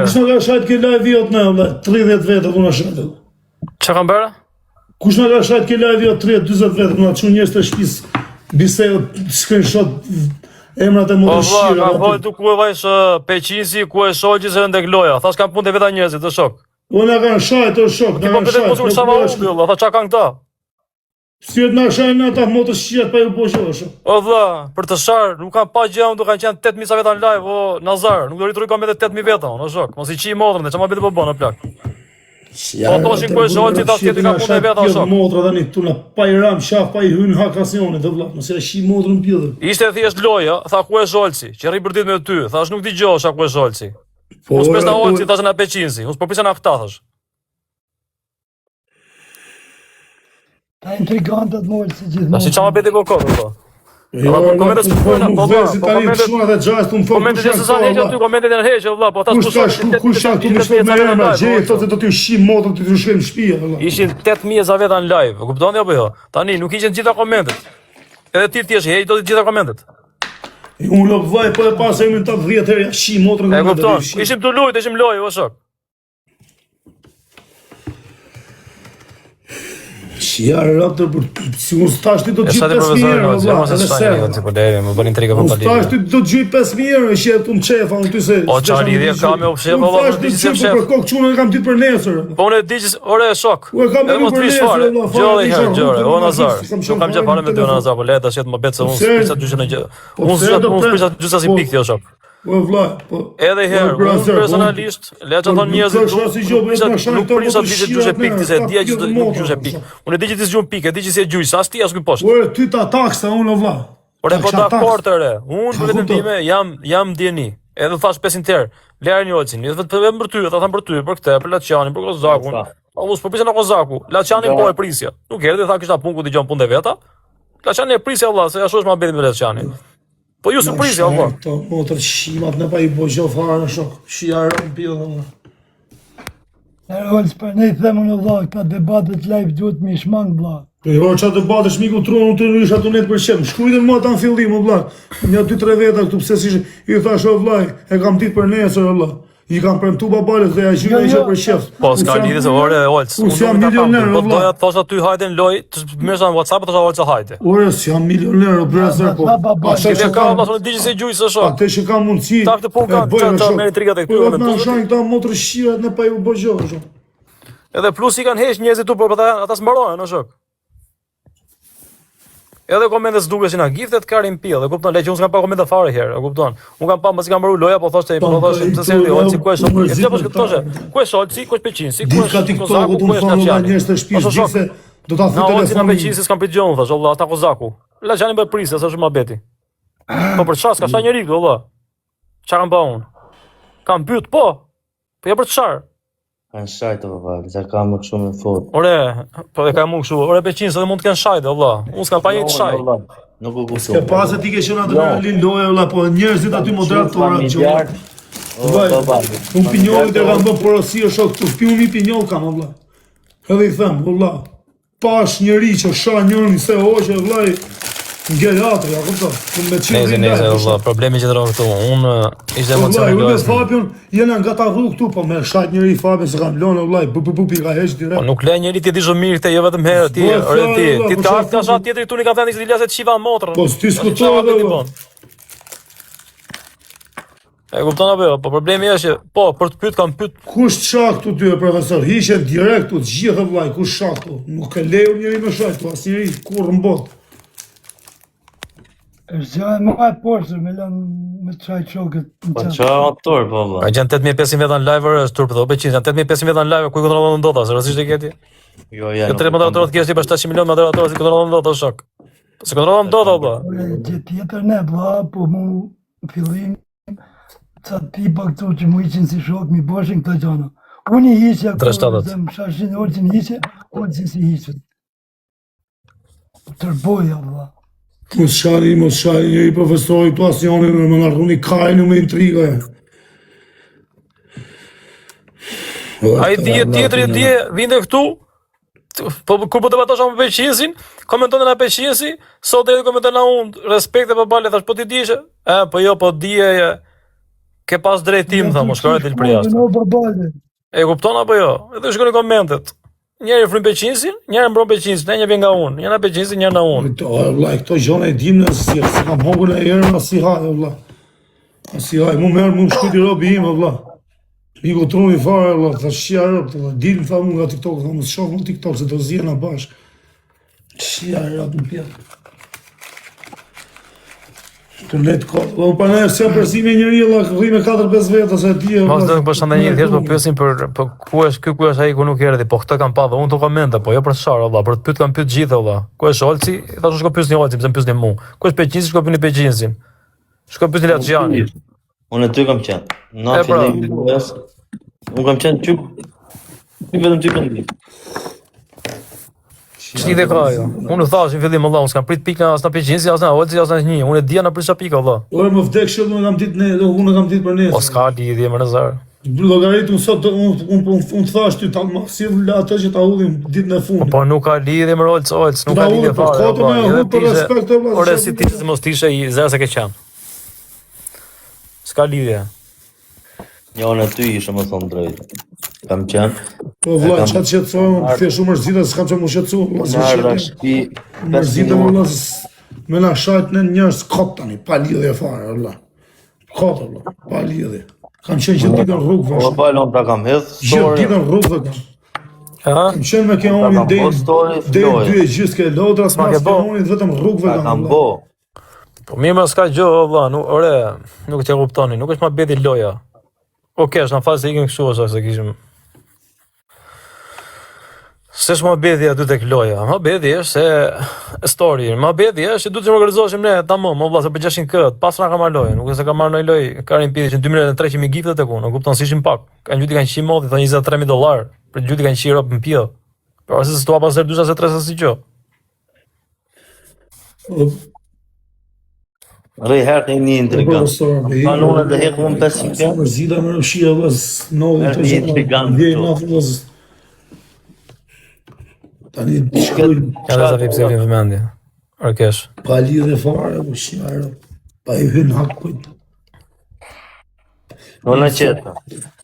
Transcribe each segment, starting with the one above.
Kush na ka shajt ke live jot në valla, 30 vetë ku na shajt. Çka kam bërë? Kush na ka shajt ke live jot 30 40 vetë ku na çun njerëz të shtëpisë, bisedë, screenshot emrat e Po motrës vlla, shqire. ka voj tu ku e vajsh Peqinsi, ku e shoqi se ndek loja. Thash kanë punë të veta njerëzit, të shok. Po na kanë shajt o shok, na Po kanë vetë shajt. mos u shava unë, vlla, tha çka kanë këta? Si të na shajnë ata motrës shqire pa ju po shok. O vlla, për të shar, nuk kam pa gjë, unë do kanë qenë 8000 sa veta në live, o Nazar, nuk do ritruj kam edhe 8000 veta, unë, o shok. Mos i qi motrën, çfarë më bëti po bën o plak. Ja, Po thoshin ku e shoqi, ta tjetri ka punë e veta, o shok. Motra tani këtu na pa i ram qaf pa i hyn hak asnjëri të vlla, mos ja shi motrën pjellë. Ishte thjesht loja, tha ku e Olci, që rri për ditë me ty, thash nuk dëgjosha ku e Olci. Po Unë s'pres na ora, po- Olci, thash na Peqinsi, unë s'po prisja na këta thash. Ta intrigantët më si gjithmonë. Tash çfarë bëti po kot po. Jo, Po, po komentet po, s'po nuk po, vezi po, tani komentet- çuna dhe gjashtë unë thonë Komentet janë sa heq aty, komentet janë heq valla, po thash Kush ka shku, kush ka këtu më shkoj me emra, gjej thotë se do t'ju shi motrën, të t'ju shkojmë në shtëpi valla. Ishin 8000 za veta në live, e kupton apo jo? Tani nuk ishin të gjitha komentet. Edhe ti ti je heq do të gjitha komentet. Unë lop vllai po e pas emrin ta 10 herë ja shi motrën E komentet, kupton? ju shi. Ishim të lujt, ishim lojë, o shok. Shi ja raptor për si unë tash ti do të E sa gjej ti 5000 profesor euro Olci, valla, mos e edhe shajni serë. Olci, po lere, më bën intriga për Unë tash palidhje. ti do të gjej 5000 euro, që tu më qefa, unë ty se O, çfarë lidhje ka me u fshef, Unë valla, thash po ti di që gjej fshef. për kokë çunën e kam ditë për nesër. Po unë e di që ore shok. U e kam Edhe edhe mos për të vish nesër, fare. valla, fare, Gjore isha herë, rrugë, gjore, o nuk Nazar. kam Nuk kam gjë qenë fare me fare ty në o Nazar, po le tash jetë më bet se unë pse? s'prisa gjyshe në gjë. Po Unë pse s'prisa do unë pre- s'prisa gjysha si Po- pikë ti o shok. O vlla, po. Edhe herë, O, brazer, unë po, personalisht, le të po, thonë nuk njerëzit është asnjë gjë, nuk po prisha na shajnë nuk këto, prisha po të vishë shqirat gjyshe ne, pikë ti se e ta dija që pjellë nuk motra, gjyshe po, pikë. Unë e di që ti s'gjun pikë, e di që si e gjuj, sa as ti as ky poshtë. Ore ty ta taksa unë o vlla. Ore Ta po kisha dakord taks. ore. Unë Ta për veten kupto. time jam jam dijeni. Edhe thash 500 herë. Lëreni Olcin, jo vetëm për ty, ta tham për ty, për këtë, për Laçianin, për Kozakun. Po, Po mos po prisja nga Kozaku. Laçianin po e prisja. Nuk erdhi, tha kisha punë ku dëgjon punën e veta. Laçianin e prisja valla, se ashtu është muhabeti me Laçianin. Po ju surprizja Na valla. shajnë Këto motër shimat në pa i bo gjë fare shok. Shia rëm pjellë valla. E Olc, për ne i them unë vlla, këta debatet live duhet mi shmang vlla. Po jo, çfarë të batesh miku trunë, unë të isha tu net për qem. Shkruajtën mua ata në fillim, o vlla. Një dy tre veta këtu pse si i thash o vllai, e kam ditë për nesër o vlla. I kam premtu babalës dhe ja gjyra Jo, isha jo. për qef. Po Unë s'ka s'jam lidhje se ore Olc, Unë unë s'jam nuk ta kam, milioner, po o vlla. doja të thosha ty hajde në lojë, të merresha në WhatsApp, të thosha Olc hajde. Ore, s'jam milioner, o brother, po. Ba, ba, ba, Ata Ti që ka kam, valla, unë di që se gjuj se shok. atë që kam mundësi. Ta këtë punë e kanë, bëj, qa- o qa shok. merrin trigat e Po këtyre, jo, me na duhet- shajnë këta motër shirat në pa ju bë gjë, o shok. Edhe plus i kanë heq njerëzit tu, por ata ata s'mbarohen, o shok. Edhe komentet s'dukeshin na giftet karin pill, e kupton? Le që unë s'kam pa komente fare herë, e kupton? Unë kam pa mbasi kam mbaruar loja, po thoshte, po Po, thoshte, po, pse s'erdhi po, Olci, ku e u shoh? E mërzit pse po me thoshe, ta. ku e Olci, ku është Peqinsi, ku Ditë ka është TikToku Kozaku, tu ku më është thonë valla Laçiani. njerëz të shtëpisë, Ose shok, gjithë se do ta Na fut Olci na telefonin. Peqinsi s'kam prit gjë unë, thash, valla, ata Kozaku. Laçiani po e prisja, sa është muhabeti. Po për çfarë s'ka sha njeri këtu, valla. Çfarë kam bë unë? Kam pyet, po. Po ja për çfarë? Kanë shajtë valla, se ka më kështu me fort. Ore, po e kam unë kështu. Ore Peqin, se dhe mund të kenë shajt, valla. Unë s'kam pa një të shaj. Valla, Nuk u kuptoj. Ke pas se ti ke qenë adrenalin loje valla, po njerëzit aty moderatorët që Familjar. O Vllai, baba. Unë pinjollit e kam bë porosi o shok, tu pi unë i pinjoll kam o vlla. Edhe i them, o vlla, pash njeri që sha njërin se hoqe vllai, ngel atri, a kupton? Po me çfarë Neze, neze, valla, problemi që ndron këtu. Unë eh, ishte Po vllai, emocioni unë me lojës. Fabion jena nga ta rrugë këtu, po me shat njeri Fabion se kam lënë o vllai, bu bu bu i ka heq Po direkt. nuk le njeri ti di shumë mirë këtë, jo vetëm herë ti, Po, ore ti. valla, Ti po të çfarë ardh ka thotë? sha tjetri këtu në ka thënë se ti lase të shiva motrën. Po s'diskutohet, Çfarë ti valla. bën? E kupton apo jo? Po problemi është që po për të pyet kam pyet Kush të sha këtu ty e profesor? Hiqe direkt këtu të gjithë vllai, kush sha këtu? Nuk e leju njeri me sha këtu, asnjeri kurrë në botë. Është gjë e më e poshtër me lënë me të çaj shokët në Po qafë. çfarë autor po valla. Ka qenë 8500 veta në live, ore, është turp thotë, Peqin, janë 8500 veta në live, ku i kontrollon dot, seriozisht e ke ti? Jo, ja. Jo tre moderatorët ke si për 700 milion moderatorë si kontrollon dot o shok. Po se kontrollon dot o valla. Ore, gjë tjetër ne vlla, po mu në fillim ca tipa këtu që mu ishin si shok, mi boshin këto gjana. Unë i hiqja Tre shtatët. zëm shashin Olcin hiqe, Olcin si hiqet. Po tërboja vlla. Mos shani, mos shani njeri profesori këtu asnjëri më na rruni kajnë me intriga. e. Ai dje tjetri dje vinte këtu Po kur po debatosha me Peqinsin, komentonte na Peqinsi, sot erdhi komenton na unë, respekte po bale, thash po ti dishe. E po jo, po dije. Ke pas drejtim, tha, mos shkoj del për jashtë. No, babale. E kupton apo jo? Edhe shkoni komentet. Njëri fryn Peqinsin, njëri mbron Peqinsin, ne një vjen nga unë, njëra Peqinsin, njëra nga unë. O, vlla, këto gjona i dim në si, si kam hongër në herë, as si haj, o vlla. As si haj, mu merr, mu më shkruti robi im, o vlla. Iku truni fare, vlla, tha shia rob, tha, dil më tha mu nga TikTok, tha mos shoh më TikTok se do zihena bashk. Shia rob në pjetë. Të let kot. Po pa ne se përzi me njëri vlla, rri me 4-5 veta se di. Mos do të bësh ndonjë thjesht po pyesin për po ku është ky, ku është ai ku nuk erdhi. Po këtë kam pa dhe unë të komente, po jo për të sharë valla, për të pyet kam pyet gjithë valla. Ku është Olci? I thashë shko pyesni Olcin, pse më pyesni mua. Ku është Peqinsi? Shko pyesni Peqinsin. Shko pyesni Laçianin. Unë aty kam qenë. Në E, pra. fillim të lojës, unë kam qenë ty, ty vetëm ty kam ditë. Ç'lidhje ka ajo? Unë u thash në fillim valla, unë s'kam prit pikë as nga Peqinsi, as nga Olci, as nga një. Unë e dija na prisha pikë valla. Ore më vdek shë, unë kam ditë ne, unë kam ditë për nesër. Po s'ka lidhje më nazar. Llogarit unë sot unë unë unë unë thash ty ta ma sill atë që ta udhim ditën e fundit. Po nuk ka lidhje më Olc, Olc, nuk Ta ka lidhje udhim për fare. kotën valla. e Edhe hut për ti ishe- respekt e vlla. Ore si ti se mos të ishe i zera se ke qenë. S'ka lidhje. Jo, unë aty isha më thonë drejt. Kam qenë. Po vlla, E kam- çka të qetësohem, unë thjesht shumë mërzita, s'kam çfarë më qetësu, vlla, Unë s'më ardha qetësu. shtëpi Mërzitem vlla, s- me na shajt në njerëz kot tani, pa lidhje fare, vlla. Kot vlla, pa lidhje. Kam qenë gjithë ditën rrugëve. Po shumë. pa unë ta kam hedh Gjithë story. ditën rrugëve kam. Ha? Kam qenë me Keonin Ta kam deri bo story, deri floje. 2 e gjysë ke lodra, s'ma ke bo. Keonit vetëm rrugëve Ta kam. kam vlla. bo. Po mirë, më s'ka gjë, o vlla, nuk ore, nuk t'ja kuptoni, nuk është muhabeti loja. Okej, është në fazë se ikim kështu ose se kishim. Se është muhabeti aty tek loja. Muhabeti është se story, muhabeti është që duhet të organizoheshim ne tamam, o vlla, se për 600 k, pas na ka marrë lojën, nuk është se ka marrë ndonjë lojë, Karin Piti që 2 milionë 300 mijë gifte tek unë, nuk kupton si ishin pak. Kanë gjyti kanë qi modhi, thonë 23000 dollar, për gjyti kanë qi rob në pjell. Por se s'tua pas 2 ose 3 si gjë. Po, Rri herë të një Po, intrigant. story, Pa unë të hek unë 500 Sa mërzita më rëfshia vlla, s'ndodhi Është këto një gjëra. intrigant Ndjej këtu. natë vlla. s- Tani shkruajnë Ja dhe sa pse vjen vëmendje. Orkesh. pa lidhje fare, po shqiptarë. Pa i hyn hak kujt. Unë e qetë.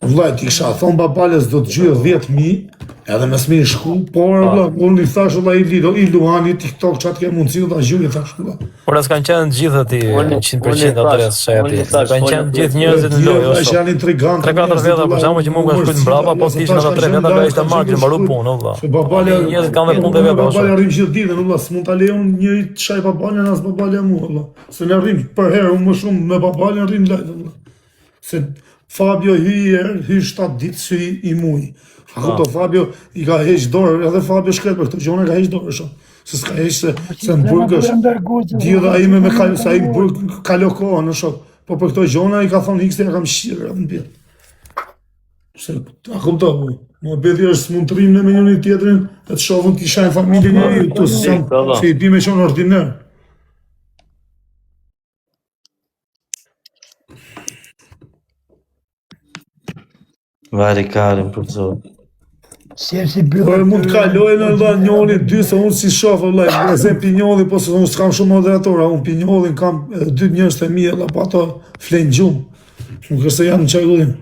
Vlla, ti kisha thon babalës do të gjyë 10000, edhe me s'mi shku, por vlla, unë i thash vlla i Lido, i Luani TikTok çat ke mundësi do ta gjuj, i thash vlla. Por as kanë qenë të gjithë aty Unë- 100% unë i thash- adresë që unë aty. i thash, Kanë unë qenë i gjithë njerëzit në lojë, Vlla, o që shok. janë intrigantë. Tre katër veta për shembull që mua më kanë shkruajtur mbrapa, po të ishin ata tre veta do ishte marrë, kishte mbaru punë, o vlla. Se babalja, Njerëzit kanë dhe punë të veta, o Babalja shok. rrim gjithë ditën, vlla, s'mund ta lejon njëri të shaj babalën as babalja mua, vlla. Se ne rrim për herë, unë më shumë me babalën rrim live, vlla. Se Fabio hy i herë, hy 7 ditë sy i muj. A kupto Fabio i ka heq dorë, edhe Fabio shkret për këto gjona ka heq dorë shumë. Se s'ka heq se se në burg është. Di edhe ai me me kalo, se ai në burg kalo kohën, në shok. Po për këto gjona i ka thonë X-i ja kam shqirë, në pjetë. Se, a kupto, po. Muhabeti është s'mund të rrim ne me njëri tjetrin, e të shohim të shajnë familjen njëri, të se, Po, po. se i di me qenë ordiner. Vari Karin për zot. Si e si byllë. Po mund të kalojnë valla njëri, dy se unë si shoh valla, e zë Pinjolli, po se unë s'kam shumë moderatora, unë Pinjollin kam edhe dy njerëz të mi, valla, po ato flen gjumë. Nuk është se janë në qarkullim.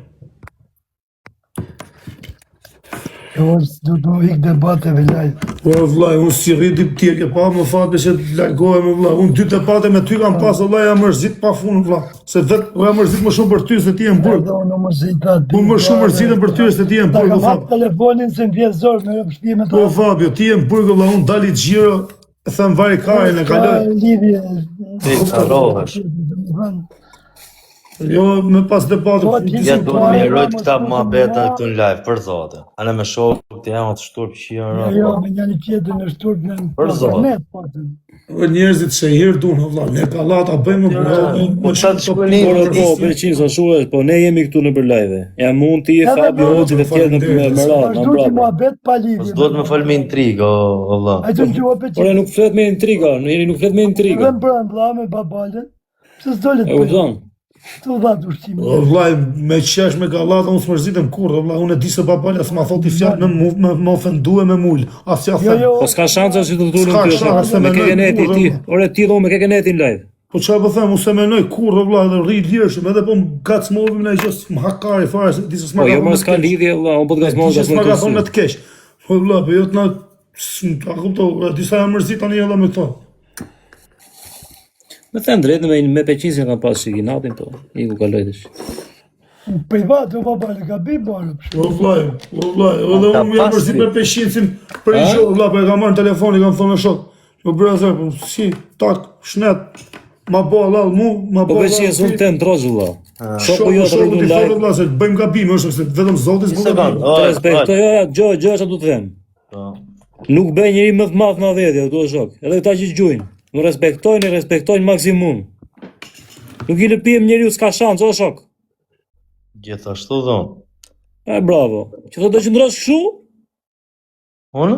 Jo, do të më ik debateve live. Po vlla, unë si rri di ti e ke pa më fat që të largohem vlla. Unë dy debate me ty kam pas vlla, jam mërzit pa fund vlla. Se vet po jam mërzit më shumë për ty se ti je në burg. Edhe unë më zita dy. Unë më shumë mërzitem për ty se ti je në Ta burg, kam o hap Fabio. telefonin se më vjen zor me shtime Po Fabio, ti je në burg vlla, unë dali xhiro, e them vari karin e kaloj. Lidhje. Ti harrohesh. Jo, me pas debate. Po, ti Ja si duhet po, me e, rojt mos këta mos muhabeta më- këtu në live, për zotin. Ana me shokë të jam atë shturp që Jo, jo, me njëri tjetër në shturp në Për zot. internet, po. Po njerëzit shehir duan o vlla, ne kallata bëjmë Jo, më Po çfarë të shkruani? Por po, Peqin, sa shuhet, po ne jemi këtu në për live. Jam unë ti, Edhe Fabio, më- Hoxhi dhe tjerë në me me radhë, Vazhdu në që mbrapa. muhabet pa lidhje. Po s'duhet me fol me intrigë, o, o vlla. Ai të gjuha Peqin. Ore nuk flet me intriga, njeri nuk flet me Edhe intriga. mbrëm vlla me babalën. Pse s'dole E të kupton? Të dha të ushqimin. O vlla, me qesh me gallata unë s'mërzitem kurrë, o vlla, unë e di se babala s'ma thotë i fjalë me mu, me, me ofendue me mul, as ja Jo, them. jo. Po s'ka shansa si të S'ka tulën ty. shanse, Me mendoj kekeneti kurrë, ti. vlla. Ore ti dhe unë me kekenetin live. Po çfarë po them, unë se menoj kurrë vëlla, edhe rri lirshëm, edhe po më gacmove me ndonjë gjë, më hakari fare, se di se s'ma Po ka jo thonë më me të s'ka keq. lidhje vëlla, unë po të E di gazmoj, që gazmoj s'ma të ka thonë sy. me të keq. Po vëlla, po jo të na a kupto, e di sa jam mërzit tani edhe me këto. Me thënë drejtën me me Peqinsin kam pas si inatin po, iku kaloi tash. Privat, o baba, le gabim bërë. O vëlla, o vëlla, edhe Ta unë jam pas mërzit ti. me Peqincin për një A? gjë, vëlla, po e kam marrë në telefon, i kam thonë o shok. Po brother, po si, tak, shnet, ma bo halal mu, ma Po bo halal Peqins unë ti. të ndroz vëlla. Shoku Shoku, jo të shoku rrinë ti thotë live. vëlla se bëjmë gabime, është se vetëm Zoti Një s'bën sekond, gabime. Të oj, respektoj, oj. jo, jo, gjë, gjë çfarë du të them. Po. Nuk bëj njeri më të madh nga vetja, këtu o shok. Edhe këta që gjujnë, më respektojnë, i respektojnë maksimum. Nuk i lëpihem njeriu s'ka shans, o shok. Gjithashtu dhon. E bravo. Që thotë do qëndrosh kështu? Unë?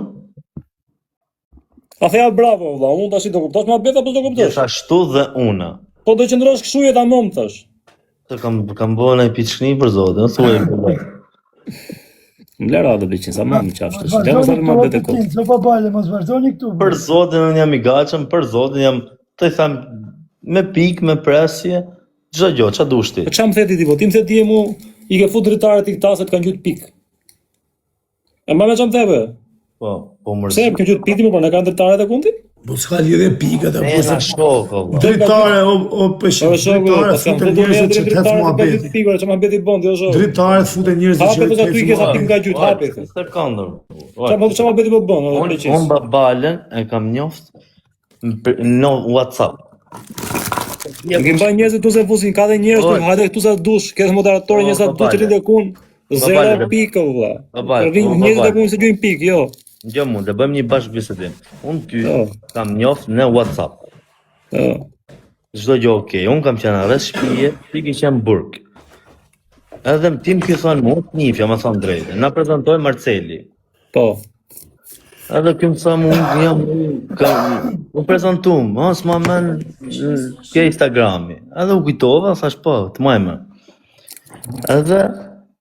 A theja bravo vëlla, unë tash do kuptosh më beta apo do kuptosh? Gjithashtu dhe unë. Po do qëndrosh kështu je tamam thash. Të kam kam bërë një piçkni për zotin, thuaj po. bëj. Më lera atë biçin, sa më më qafsh Mos tash. Lera sa vazhdoni më këtu, o bete kot. Peqin, o baba, le mos vazhdoni këtu. Për zotin unë jam i gatshëm, për zotin jam të them me pikë, me presje, çdo gjë, ç'a dush ti. Po ç'a më the ti ti, po ti më the ti e mu i ke fut dritaret ti këta se të kanë gjyt pik. E mba me ç'a më the be? Po, po Pse mërzit. më kanë gjyt pik ti më po na kanë dritaret e kundit? Po s'ka lidhje pikat apo Ne se na shok, o vëlla. Dritare o o peshin, Po shoku, dritare pas kanë futen futur ne njerëzit që të hec dritaret të kanë gjyt muhabeti. pik, ora ç'a më beti bën ti o shok. Dritaret futen njerëzit Hape që po të sa ty hec ke sa pik muhabeti. nga gjyt, hape. the. Sekondë. Ç'a më ç'a më beti po bën, o Unë peqis. un babalën e kam njoft në për- në WhatsApp. Nuk i mbaj njerëzit tu se fusin, ka dhe njerëz Oj. tu, hajde këtu sa dush, ke moderator O, njerëz sa dush babale. të rrinë tek unë. Zero Babale. pikë o vëlla. Babale, Rrinë o, njerëzit babale. tek unë se gjujnë pikë, jo. Gjë mund, të bëjmë një bashkëbisedim. Unë ty Jo. kam njoft në WhatsApp. Jo. Çdo gjë okay. Unë kam qenë arrest shtëpie, ti ke qenë burg. Edhe ti më ke thënë mua, të njihja, më thon drejtën. Na prezantoi Marceli. Po. Edhe ky më tha mu, unë jam kam u prezantum, ha, s'ma men ke Instagrami. Edhe u kujtova, thash po, të maj më. Edhe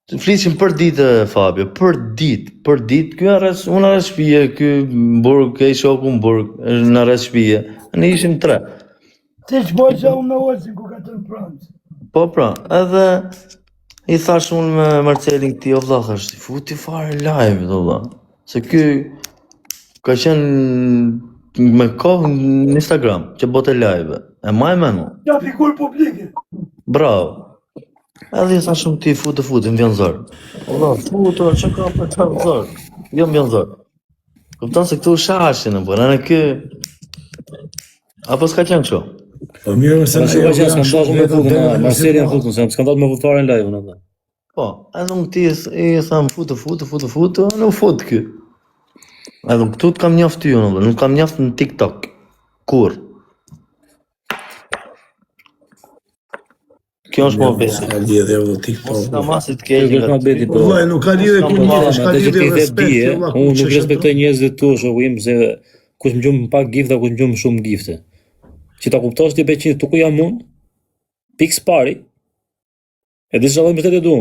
të flisim për ditë Fabio, për ditë, për ditë, ky arrest, unë arrest shtëpie, ky në burg, ke shoku në burg, është në arrest shtëpie. Ne ishim tre. Si që bojsha unë me Olsin ku ka të në Francë. Po pra, edhe i thash unë me Marcelin këtij, o vlla, thash, futi fare live, do vlla. Se ky ka qenë me kohë në Instagram, që bote live. E maj menu. Ja figurë publike. Bravo. Edhe i thash unë këtij, futi, futi, më vjen zor. O vlla, futu, çka ka për çfarë zor? Jo më vjen zor. Kupton se këtu shashin, apo, në ky Apo s'ka qenë kështu? Po mirë se Po ne shikoj që janë s'kam shumë dashur me veta futën, deri a, në Marceli janë situatë. futën, se s'kam dashur me fut fare në live unë atë. Po, edhe unë këtij i tham futu, futu, futu, futu, në u fut ky. Edhe unë këtu të kam njoft ty unë, vëlla, nuk kam njoft në TikTok. Kur? Kjo është muhabeti. S'ka lidhje o TikTok. Mos ka masi të Kjo keq është nga muhabeti po. Vëllai nuk ka lidhje Mos ku kam njihesh, ka Atë që lidhje ti the respekt, dije, vëlla, ku unë nuk ç'është respektoj njerëzit tu, shoku im, se kush më gjum pak gifta, kush më gjum shumë gifte. Që ta kuptosh ti peqin, tu ku jam unë, pikë pari, e di çfarë lloj mbështetje du.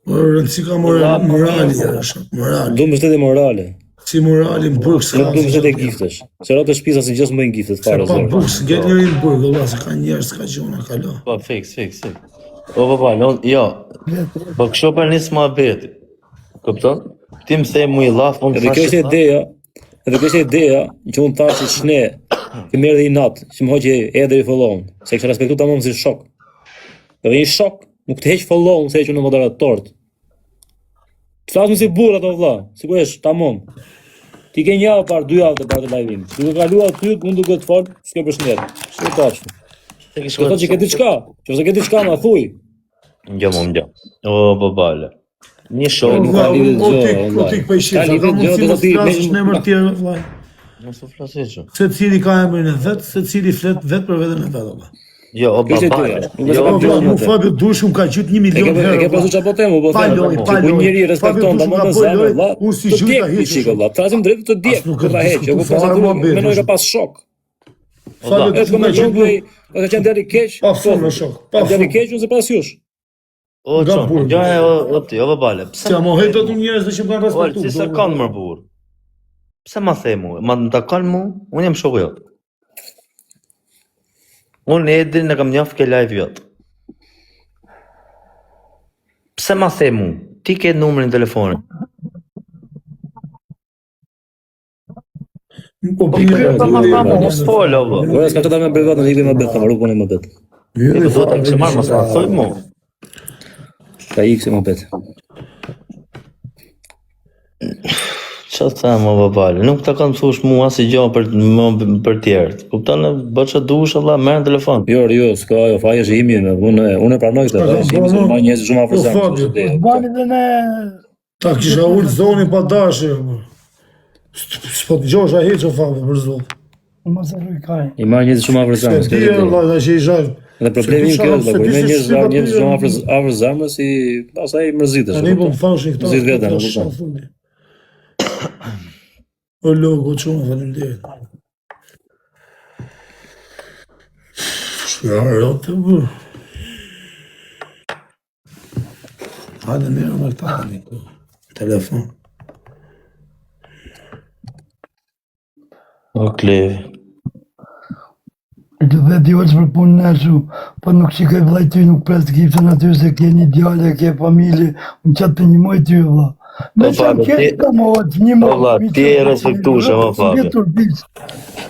Po rëndësi ka moral, morali, ja, shok, morali. Du mbështetje morale, Si morali në burg s'ka. nuk du asgjë mbështetje tjetër. giftesh. Se rotë e shtëpisë asnjë gjë s'më bëjnë giftet Se fare pa zor. burg s'ngel njeri në burg, vëlla, se ka njerëz, ka gjona, ka lo. Po, fiks, fiks, fiks. Po, po, po, non, jo. Po kështu për nis muhabeti. Kupton? Ti më the mu i llaf, unë Edhe kjo thash ishte ideja, edhe kjo ishte ideja që unë thash që shne, që më erdhi inat, që më hoqi Edri follow se kisha respektu tamam si shok. Edhe një shok nuk të heq follow se heq unë moderatorët. Të flasim si burra ato vëlla, sigurisht tamam. Ti ke një javë parë, dy javë të parë të live-im. Duke kaluar aty, unë duke të fol, s'ke përshëndet. S'ke kaq. Do thotë që ke diçka, nëse ke diçka ma thuj. Jo, më gjë. O babale. Një shok, Nuk ka Vëlla, lidhje o gjë, ti, o vëlla. ti po i shih, Ka sa ka lidhje gjë, mundësi do mos të ti flasësh në emër tjerë, vëlla. mos u flas hiç. Secili ka emrin e vet, secili flet vet për veten e vet, vëlla. Jo, o Kjo ishte babale. ideja. Nuk e Jo, Po kam vëlla, gjë mu atë. Fabio Dushum ka gjyt 1 E ke milion e herë. ke vëlla. pasur çfarë po them, po Pa them. loj, pa Që kur loj. njeri Fabio respekton Dushum tamam ka të bërë zemër, loj, vëlla. unë si Të gjyta djeg hiç. ti shiko vëlla. Flasim drejt të djeg, As nuk po e ta heq, jo diskutu po fare pasur muhabeti, menoj ka është. pas shok. Fabio E Dushum s'ko ka me gjyt qenë po ka qenë deri keq. Pa fund, o shok, pa Deri fund. keq ose pas jush. O Nga çon, burgu. jo e o, o ti, o babale. Pse? Si, mo hej do të njerëz që më kanë O, respektuar. si se kanë më burr. Pse ma the mua? Ma më takon mu, unë jam shoku jot. Unë Edrin e kam njoft ke live jot. Pse ma the mu? Ti ke numrin e telefonit. Po Po bie, po ma tha mu, mos fol o vë. Ora s'ka çfarë me privat, në ikë më bet, ka punë më bet. E po do ta kishe marrë, mos ma thoj mu. Ka ikë se më bet. Qa të them o babale, nuk ta kam thush mua si gjë për më për tjerët. Kupton, bë çfarë dush valla, merr në telefon. Jo, jo, s'ka, jo, faji është imi, me, unë unë e pranoj këtë, faji është imi, se marr njerëz shumë afër Po, zemrës, Fabio, është ideja. Bani dhe me Ta kisha ul zonin pa dashje. po. S'po të gjosha hiç o Fabio për zot. mos e rruj kaj. I marr njerëz shumë afër Se zemrës, di kjo është e ideja. valla që isha. Dhe problemi im Se kjo di është, se kur di merr se njerëz si marr pa njerëz ty, shumë afër afër zemrës i pastaj mërzitesh. e Tani po kupton? më thoshin këto. Mërzit veten, këto e kupton. çfarë thoni. O logo, çuna, faleminderit. Shkëra, të bë. Hajde mirë me këta tani. Telefon. O Klevi. Të dhe djolës për punën e shu, po nuk shikoj vllai ty, nuk pres të gipsën aty se ke një djalë, ke familje, unë qatë të një moj ty vlla. Me O, që Fabio, keq ti- ka më ot, një O, më. vlla, ti je i respektueshëm, o, Fabio.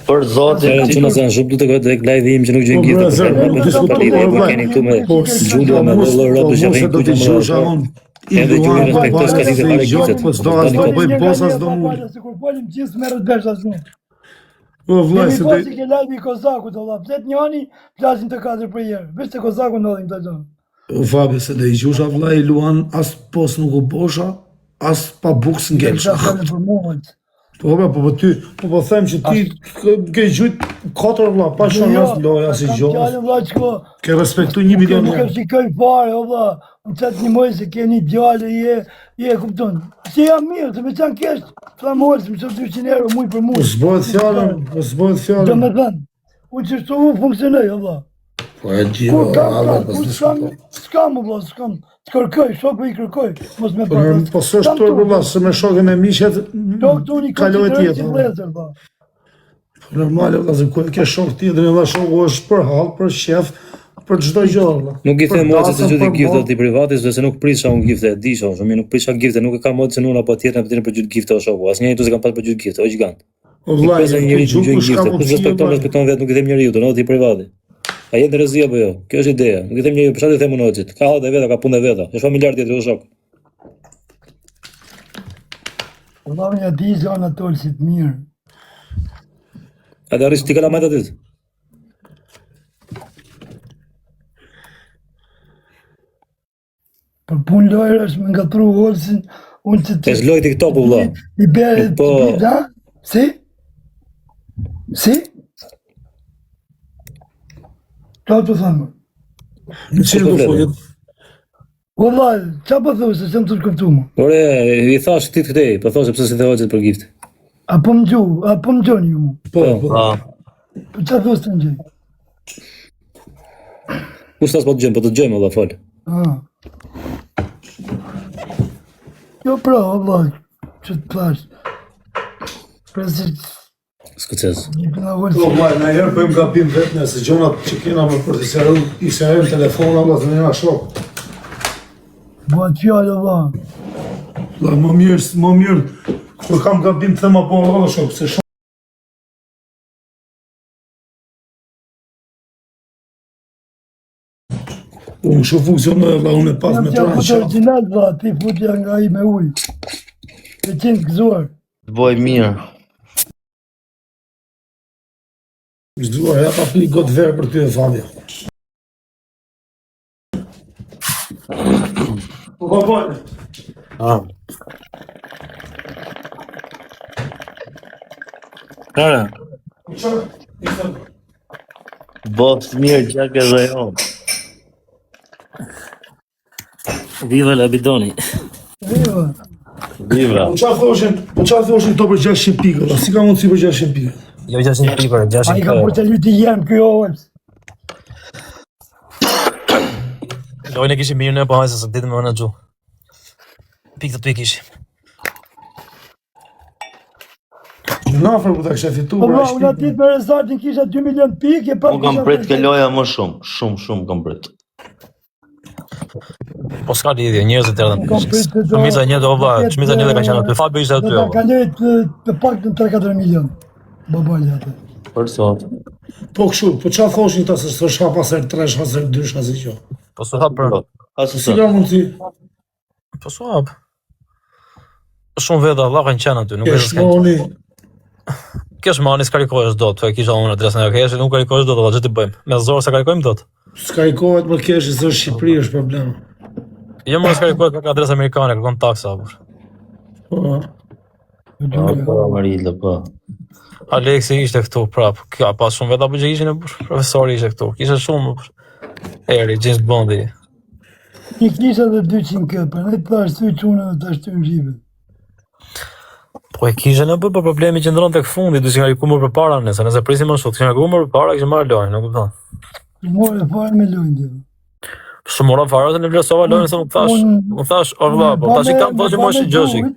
Për zotin Çfarë ti çuna janë shumë të tek tek live im që nuk gjejnë Po, gifte. bre, zër, Po, nuk po, diskutoj, po, po, vlla. keni këtu me Po, Xhulio me mos- lloj po, robësh që mos e rrinë do këtu t'i që gjosha më. unë. I Edhe luan Xhulio respektoj babale, s'ka se lidhje i fare gjot, giftet. po s'do as do bëj boss as do mul. Sikur folim gjithë merret vesh asnjë. Po vllai Kemi se po do si ke lajmi i Kozakut, valla. Flet njani, flasin të katër për herë. Veç te Kozaku ndodhin këto gjëra. O Fabio se do i gjusha vllai i luan as pos nuk u bosha, as pa bukë s'ngelsha. Sa fjalë për mua. Po po po po ty, po po them që ti ke- ke gjujt katër vlla, pa shon as loja as i Jo, Kam gjë. fjalën vlla çko. Ke respektu 1 milion Nuk e herë. shikoj fare, o vlla. Unë qatë një moj se ke një djalë, je, je, kupton. Se jam mirë, se me qanë kesh, tha më holës, më qo 200 euro muj për Po muj. s'bohet fjalën, po s'bohet Do fjalën. me thënë, unë që shtu unë funksionoj, o vlla. Po e di, Kur o, kam, alla, kam, po kur s'kam, s'diskuto. s'kam, o vlla, s'kam. Të kërkoj, shoku i kërkoj, mos me Po pa. në- po s'është turp vlla, se me shokën e miqet Shok të unë i kaloi konsideroj si tjetër. vëllezër, vlla. Po normale vlla, se kur e ke shok tjetrin vlla, shoku është për hall, për qef, për çdo gjë vlla. Nuk i Për them moçës se dasëm, gjyti për gifte mot. ti privati, sepse nuk prisha unë gifte, e di shoku, shumë mirë, nuk prisha gifte, nuk e kam moçën unë apo tjetrin apo tjetrin për gjyt gifte o shoku. Asnjëri këtu s'e kam pas për gjyt gifte, o gjigant. O Nuk vlla, pres ke njeriu të gjuhë gjejë kush ka gifte. Kush mundësi respekton, vlla. respekton vetë, nuk i them njeriu, do ti privati. A je në rrezik apo jo? Kjo është ideja. Nuk i them njeriu, për çfarë i them unë hoxhit? Ka hallet e veta, ka punën e veta. Është familjar tjetër, o shok. Vlla, unë ja di gjana tolësit mirë. A të arrish ti kalamajt aty? Për punë lojër është me ngatru holësin, unë që të... Është lojë TikTok u vlla. I bere, Nuk po- po... Ha? Si? Si? Qa të thëmë? Në cilën Po, do po, foljet? Valla, qa po thu, se s'jam të të kuptu më. Ore, i thash ti këtej, po thoshe pse si the hoxhit për gift. A po më gju, a po më gjoni ju mu? Po, po. Po. Po qa thu s'të më gjej? Kush tha s'po të gjejmë, po të gjejmë valla fol. Ah. Jo pra, o vlla, që të thash. Presi, Skocez. një këna Po holësin. vlla, na herë bëjmë gabim vetë ne se gjonat që kena më për të sqaruar, i sqarojmë telefona vlla, se ne na shok. Bëhet fjalë, o vlla. Vlla, më mirë, më mirë kur kam gabim them apo vlla shok, se shok Unë kështu funksionoj vlla, unë e pas Jam me t'ja tërën fut qatë. original, vlla, ti futja nga i me ujë. Të qenë të gëzuar. Të bëj mirë. Gëzuar, ja pa pi gotë verë për ty e Fabio. Po po po. Ah. Kara, Bëft mirë gjak edhe jo. viva la bidoni. Viva. Viva. Po çfarë thoshin? Po çfarë thoshin këto për 600 pikë? vlla? Si ka mundësi për 600 pikë? Jo 600 pikë, ore, Ai 600 ka k. bërë të lyti jem ky o Olës. Lojën e kishim mirë ne, po hajse se ditën me menaxhu. Pikë të tu i kishim. Gjunafër, po ta kisha fitu. Po vlla, unë atë ditë me rezultatin kisha 2 milion pikë e prapë Unë kam prit ke loja më shumë, shumë, shumë kam prit. Po s'ka lidhje, njerëzit erdhën. Kam prit të do. Shumica e njerëzve o vlla, shumica e njerëzve kanë qenë aty. Fabio ishte aty. Do ta kaloj të, të paktën 3-4 milion. Babalja atë. Për sot. Po kështu, po çfarë thoshin këta se s'është hap as herë 3, as herë 2, as gjë. Po s'u hap për. As Si ka mundsi? Po s'u hap. Shumë veta vlla kanë qenë aty, nuk është se s'kanë. Keshmoni, Kesh mani s'karikohesh dot, e kisha unë adresën e keshit, nuk karikohesh dot, valla ç'të bëjmë. Me zor sa karikojmë dot. s'karikohet më keshi se është Shqipëri është problem. Jo më s'karikohet ka adresë amerikane, kërkon taksa apo. Po. Po, po, Marilo, po. Aleksi ishte këtu prap. Ka pas shumë veta apo që ishin e burr. Profesori ishte këtu. Kishte shumë burr. Eri, James Bondi. I kisha dhe 200 kë, për ne të thash sy çuna dhe ta shtym xhipin. Po e kisha në bë, po problemi qëndron tek fundi, duhet të kariku më përpara nëse nëse prisim më shumë, kishim kariku më përpara, kishim marrë lojën, nuk kupton. More fare me lojën ti. Shumë mora fare se në vlerësova lojën se nuk thash, nuk thash, o vlla, po tash i kam thoshë më është gjëshik.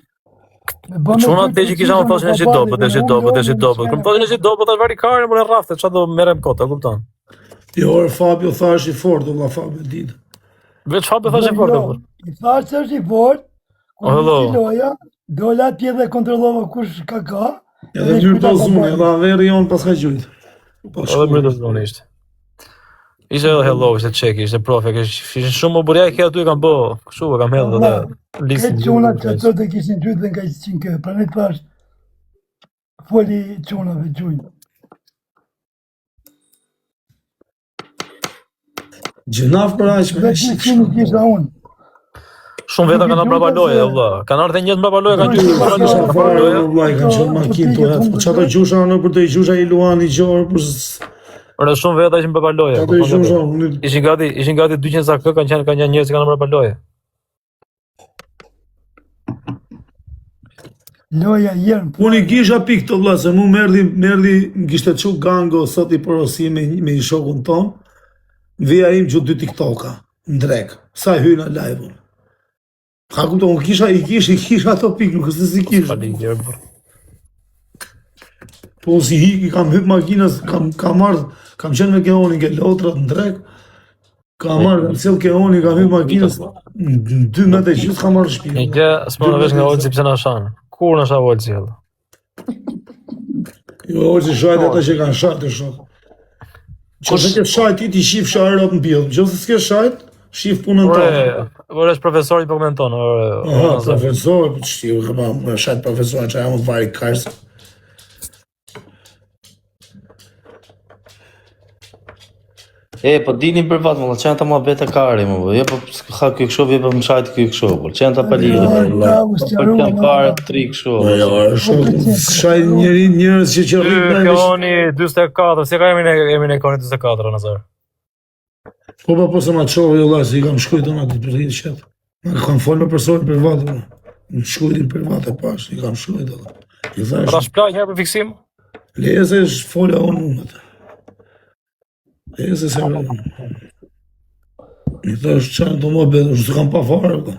Çuna te që kisha më thoshin është i dobët, është i dobët, është i dobët. Kur më thoshin është i dobët, tash vari karën, por e rrafte, çfarë do merrem kot, e kupton? Jo, or Fabio tha është i fortë, vlla Fabio ditë. Veç Fabio thash i fortë, po. I thash se është i fortë. O hello. Loja, dola atje dhe kontrollova kush ka ka. Edhe Myrto Zuni, edhe Averi jon pas ka gjujt. Po, edhe Myrto Zuni ishte. Ishte edhe Hello, ishte Çeki, ishte Profe, kishte ishin shumë më burja që aty kanë bë, kështu e kam hedhur atë listën. Këtë çuna që ato të kishin gjujt dhe nga 100 kë, prandaj thash foli çunave gjujnë. Gjynaf për aq me shik. Nuk kisha unë. Shumë veta kanë mbrapa loje, vëlla. Kanë ardhur njerëz mbrapa loje, kanë qenë mbrapa loje. Mbrapa loje, vëlla, kanë qenë makinë tu ecë. Po çato gjusha në për të gjusha i Luani gjorë, por Ora shumë veta ishin mbrapa loje. Ato gjusha, ishin gati, ishin gati 200 sa kë kanë qenë kanë qenë njerëz që kanë mbrapa loje. Loja jerm. Unë i kisha pikë të vlla, se mu më erdhi, më erdhi, më kishte çu gango sot i porosi me, me një shokun ton, vija im gju dy TikToka, në drek, sa hyna live unë. Ha kupton, unë kisha, i kisha, i kisha ato pikë, nuk është se s'i kisha. Po si hik, i kam hyp makinës, kam, kam ardh, kam qenë me Keonin ke lotrat në drek, Kam marrë, kam sjell Keoni, kam hyrë makinës, në dy metë e gjithë kam marrë shtëpi. Një gjë s'mora vesh nga Olsi pse na shan. Kur na sha Olsi vëlla? Jo, Olsi shajt ata që kanë shajt të shok. Kush ke shajt ti ti shif shajrot në pjellë. Nëse s'ke shajt, shif punën tënde. Ore, është profesori po komenton, ore. Aha, profesor, po ç'ti, u ka më shajt profesor, çaj jam vari kars. E, po dilin për vat, më që janë të muhabete kari, më po, jo, po ha ky kështu, vje po më shajt ky kështu, po që janë të palidhur, Ja, u po sqaruam, janë kare tri kështu. Po jo, është shumë shaj njëri njerëz që që rrinë Ky Keoni 44, si ka emrin e emrin e Keoni 44 Nazar? Po po po se ma çove jo vlla, se i kam shkruajtur unë atë për rritë qet. Ma kam folë me personin privat, unë. Më shkruajtin privat e pash, i kam shkruajtur atë. I thash, Ta shplaj një herë për fiksim? leje se është fola unë unë atë. Leje se se unë. I thash, qa do më bëjë, unë s'kam pa fare, vlla.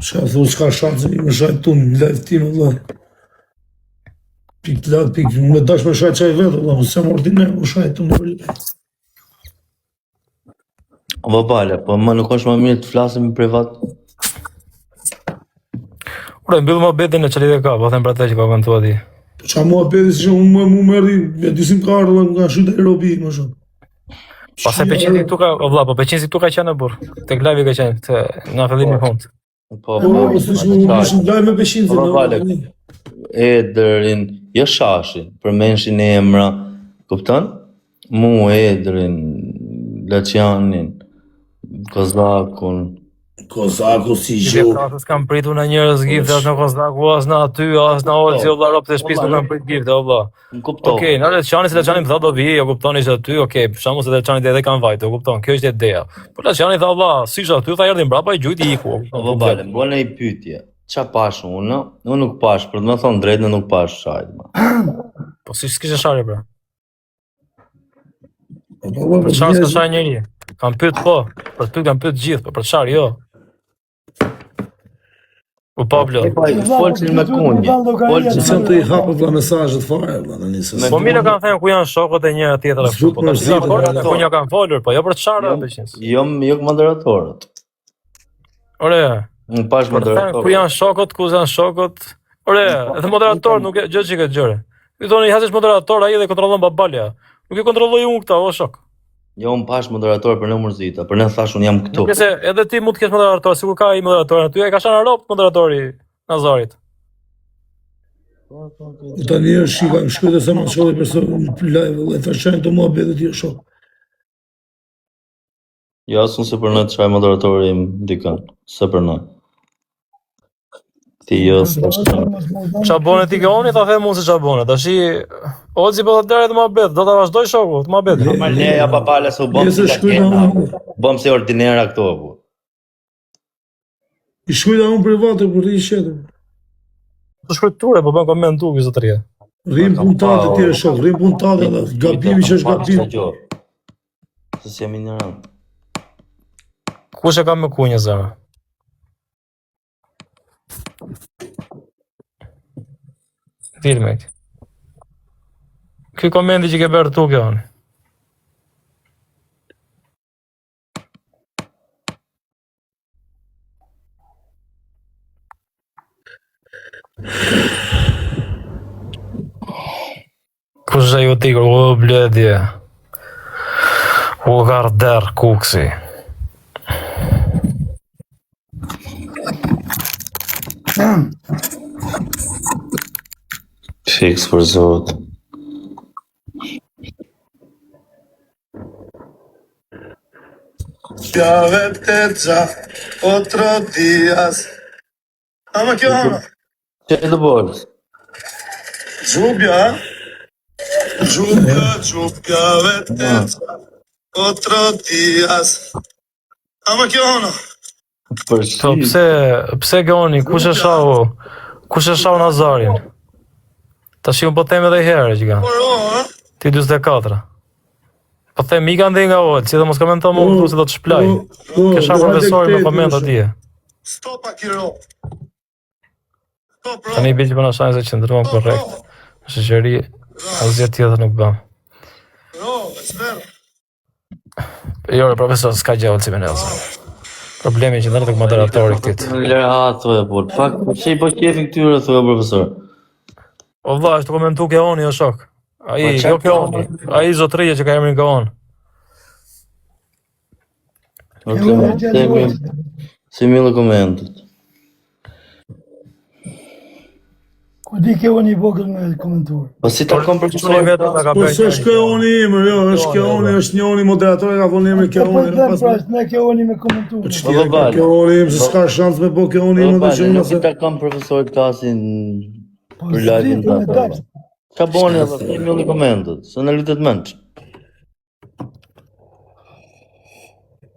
Çka thu, s'ka shatë, se më shajt tu në live tim, vlla. Pik të latë, pik, më dash me shajt qaj vetë, vlla, më se më ordiner, më shajt tu në live. Po bale, po më nuk është më mirë të flasim në privat. Ore, mbyll muhabetin në çfarë ka, po them për atë që po komentua ti. Po ça muhabeti si që unë më mu më erdhi, me dysim ka ardhur, më ka shyt ai robi më shumë. Po se Peqinsi këtu ka, o vlla, po Peqinsi këtu ka qenë burr. Tek live ka qenë, te nga fillimi në fund. Po, po, po, si që unë ishim live me Peqinsin. Po, bale, Edrin, jo shashin, përmenshin emra, kupton? Mu Edrin, Laçianin, Kozakun. Kozaku si gju. Gjithë s'kam pritur në njerëz gift, as në Kozaku, as në aty, as në Olsi, o vlla, robt e shtëpisë nuk kam prit gift, o vlla. Më kuptova. Okej, na Laçiani se Laçiani më tha do vi, o kupton ishte aty, okej, për shembull se Laçiani edhe kanë vajtë, o kupton, kjo ishte ideja. Po Laçiani tha vlla, si ishte aty, tha erdhi mbrapa i gjujti iku. o kupton, Po bale, më bënë një pyetje. Qa pash unë? Unë nuk pash, për të më thonë drejtën nuk pash shajt. ma. Po si s'kishte sharje pra. Po, po, po, Për çfarë s'ka sharë njeri? Kam pyet po, për të pyet kam pyet gjithë, po për çfarë jo. U Pablo. E pa, folsin me kunje. Folsin Se të i hapë vlla mesazhet fare vlla tani se. Po mirë kanë thënë ku janë shokët e njëra tjetra kështu, po tash dakord ku një kanë folur, po jo për të çfarë atë që. Jo, jo moderatorët. Ore. Unë pash moderatorët. Ku janë shokët, ku janë shokët? Ore, edhe moderator nuk e gjë që këtë gjëre. Ju thoni hasësh moderator ai dhe kontrollon babalja. Nuk e kontrolloj unë këta, o shok. Jo, unë pash moderator për ne mërzita, për ne thash unë jam këtu. Nuk e se edhe ti mund të kesh moderator, sikur ka ai moderator aty, e ka shanë robt moderatori Nazarit. Po tani është shika, më shkruaj se më shkoi për sot në live, vëlla, ta shajnë të muhabetet jo shok. Jo, as unë se pranoj të shaj moderatori im dikën, se pranoj. Ti jo, Ça bone ti Geoni, ta them unë se ça bone. Tashi Ozi po ta dere të muhabet, do ta vazhdoj shoku, të muhabet. Ma leja babale se u bëm si lakena. Bëm si ordinera këto apo. I shkruaj unë private për rri shetë. Të shkruaj ture, po bën koment tu ky zotëria. Rrim punëtat e tjere shok, rrim punëtat edhe gabimi që është gabim. Se si jam ignorant. Kush e ka me kunjë zemër? Filme. Ky komenti që ke bërë tu kjo. Kush është ajo tikur, o bledje. O garder kuksi. Fiks për zot. Ja vete otro dias. Ama kjo ana. Që të bolës? Xhubja, xhubja, xhubja vete otro dias. Ama kjo ana. Për Po pse pse Goni, kush e shau? Kush e shau Nazarin? Tash unë po them edhe një herë që ka. Ti 44. Po them ika ndej nga Olsi, si dhe mos komento më këtu se do të shplaj. Po, Ke sha profesori me koment atje. Stop Akiro. Stop bro. Tani bie që po na shajnë se qëndruam korrekt. Në shoqëri asgjë tjetër nuk bëm. Bro, esper. Jo, profesor, s'ka gjë Olsi me Nelson. Problemi që ndërë tek moderatori këtit. Lëre ha, thoja, por pak, po që i po qefin këtyre, thoja, profesor. O vlla, është komentu ke oni o shok. Ai, Po, qa jo ke oni. Ai zotëria që ka emrin Geon. O, të Si mille komentet. Ku di ke oni i vogël me komentuar. Po si takon Çuni profesori? vetëm ta ka Po bërë. s'është kjo oni emër, jo, është kjo oni, është një oni moderator e ka vënë emrin kjo Po po oni, them nuk pas. pra, është ne ke oni me komentuar. Po Po, ç'ti babale. kjo oni im, se s'ka shans me bo kjo oni Po im, edhe bale, që unë nuk i se takon profesorit klasin Po për live-in s'di, me ta. dashtë. Ka boni edhe, si mille komentet, se në lutet mendsh.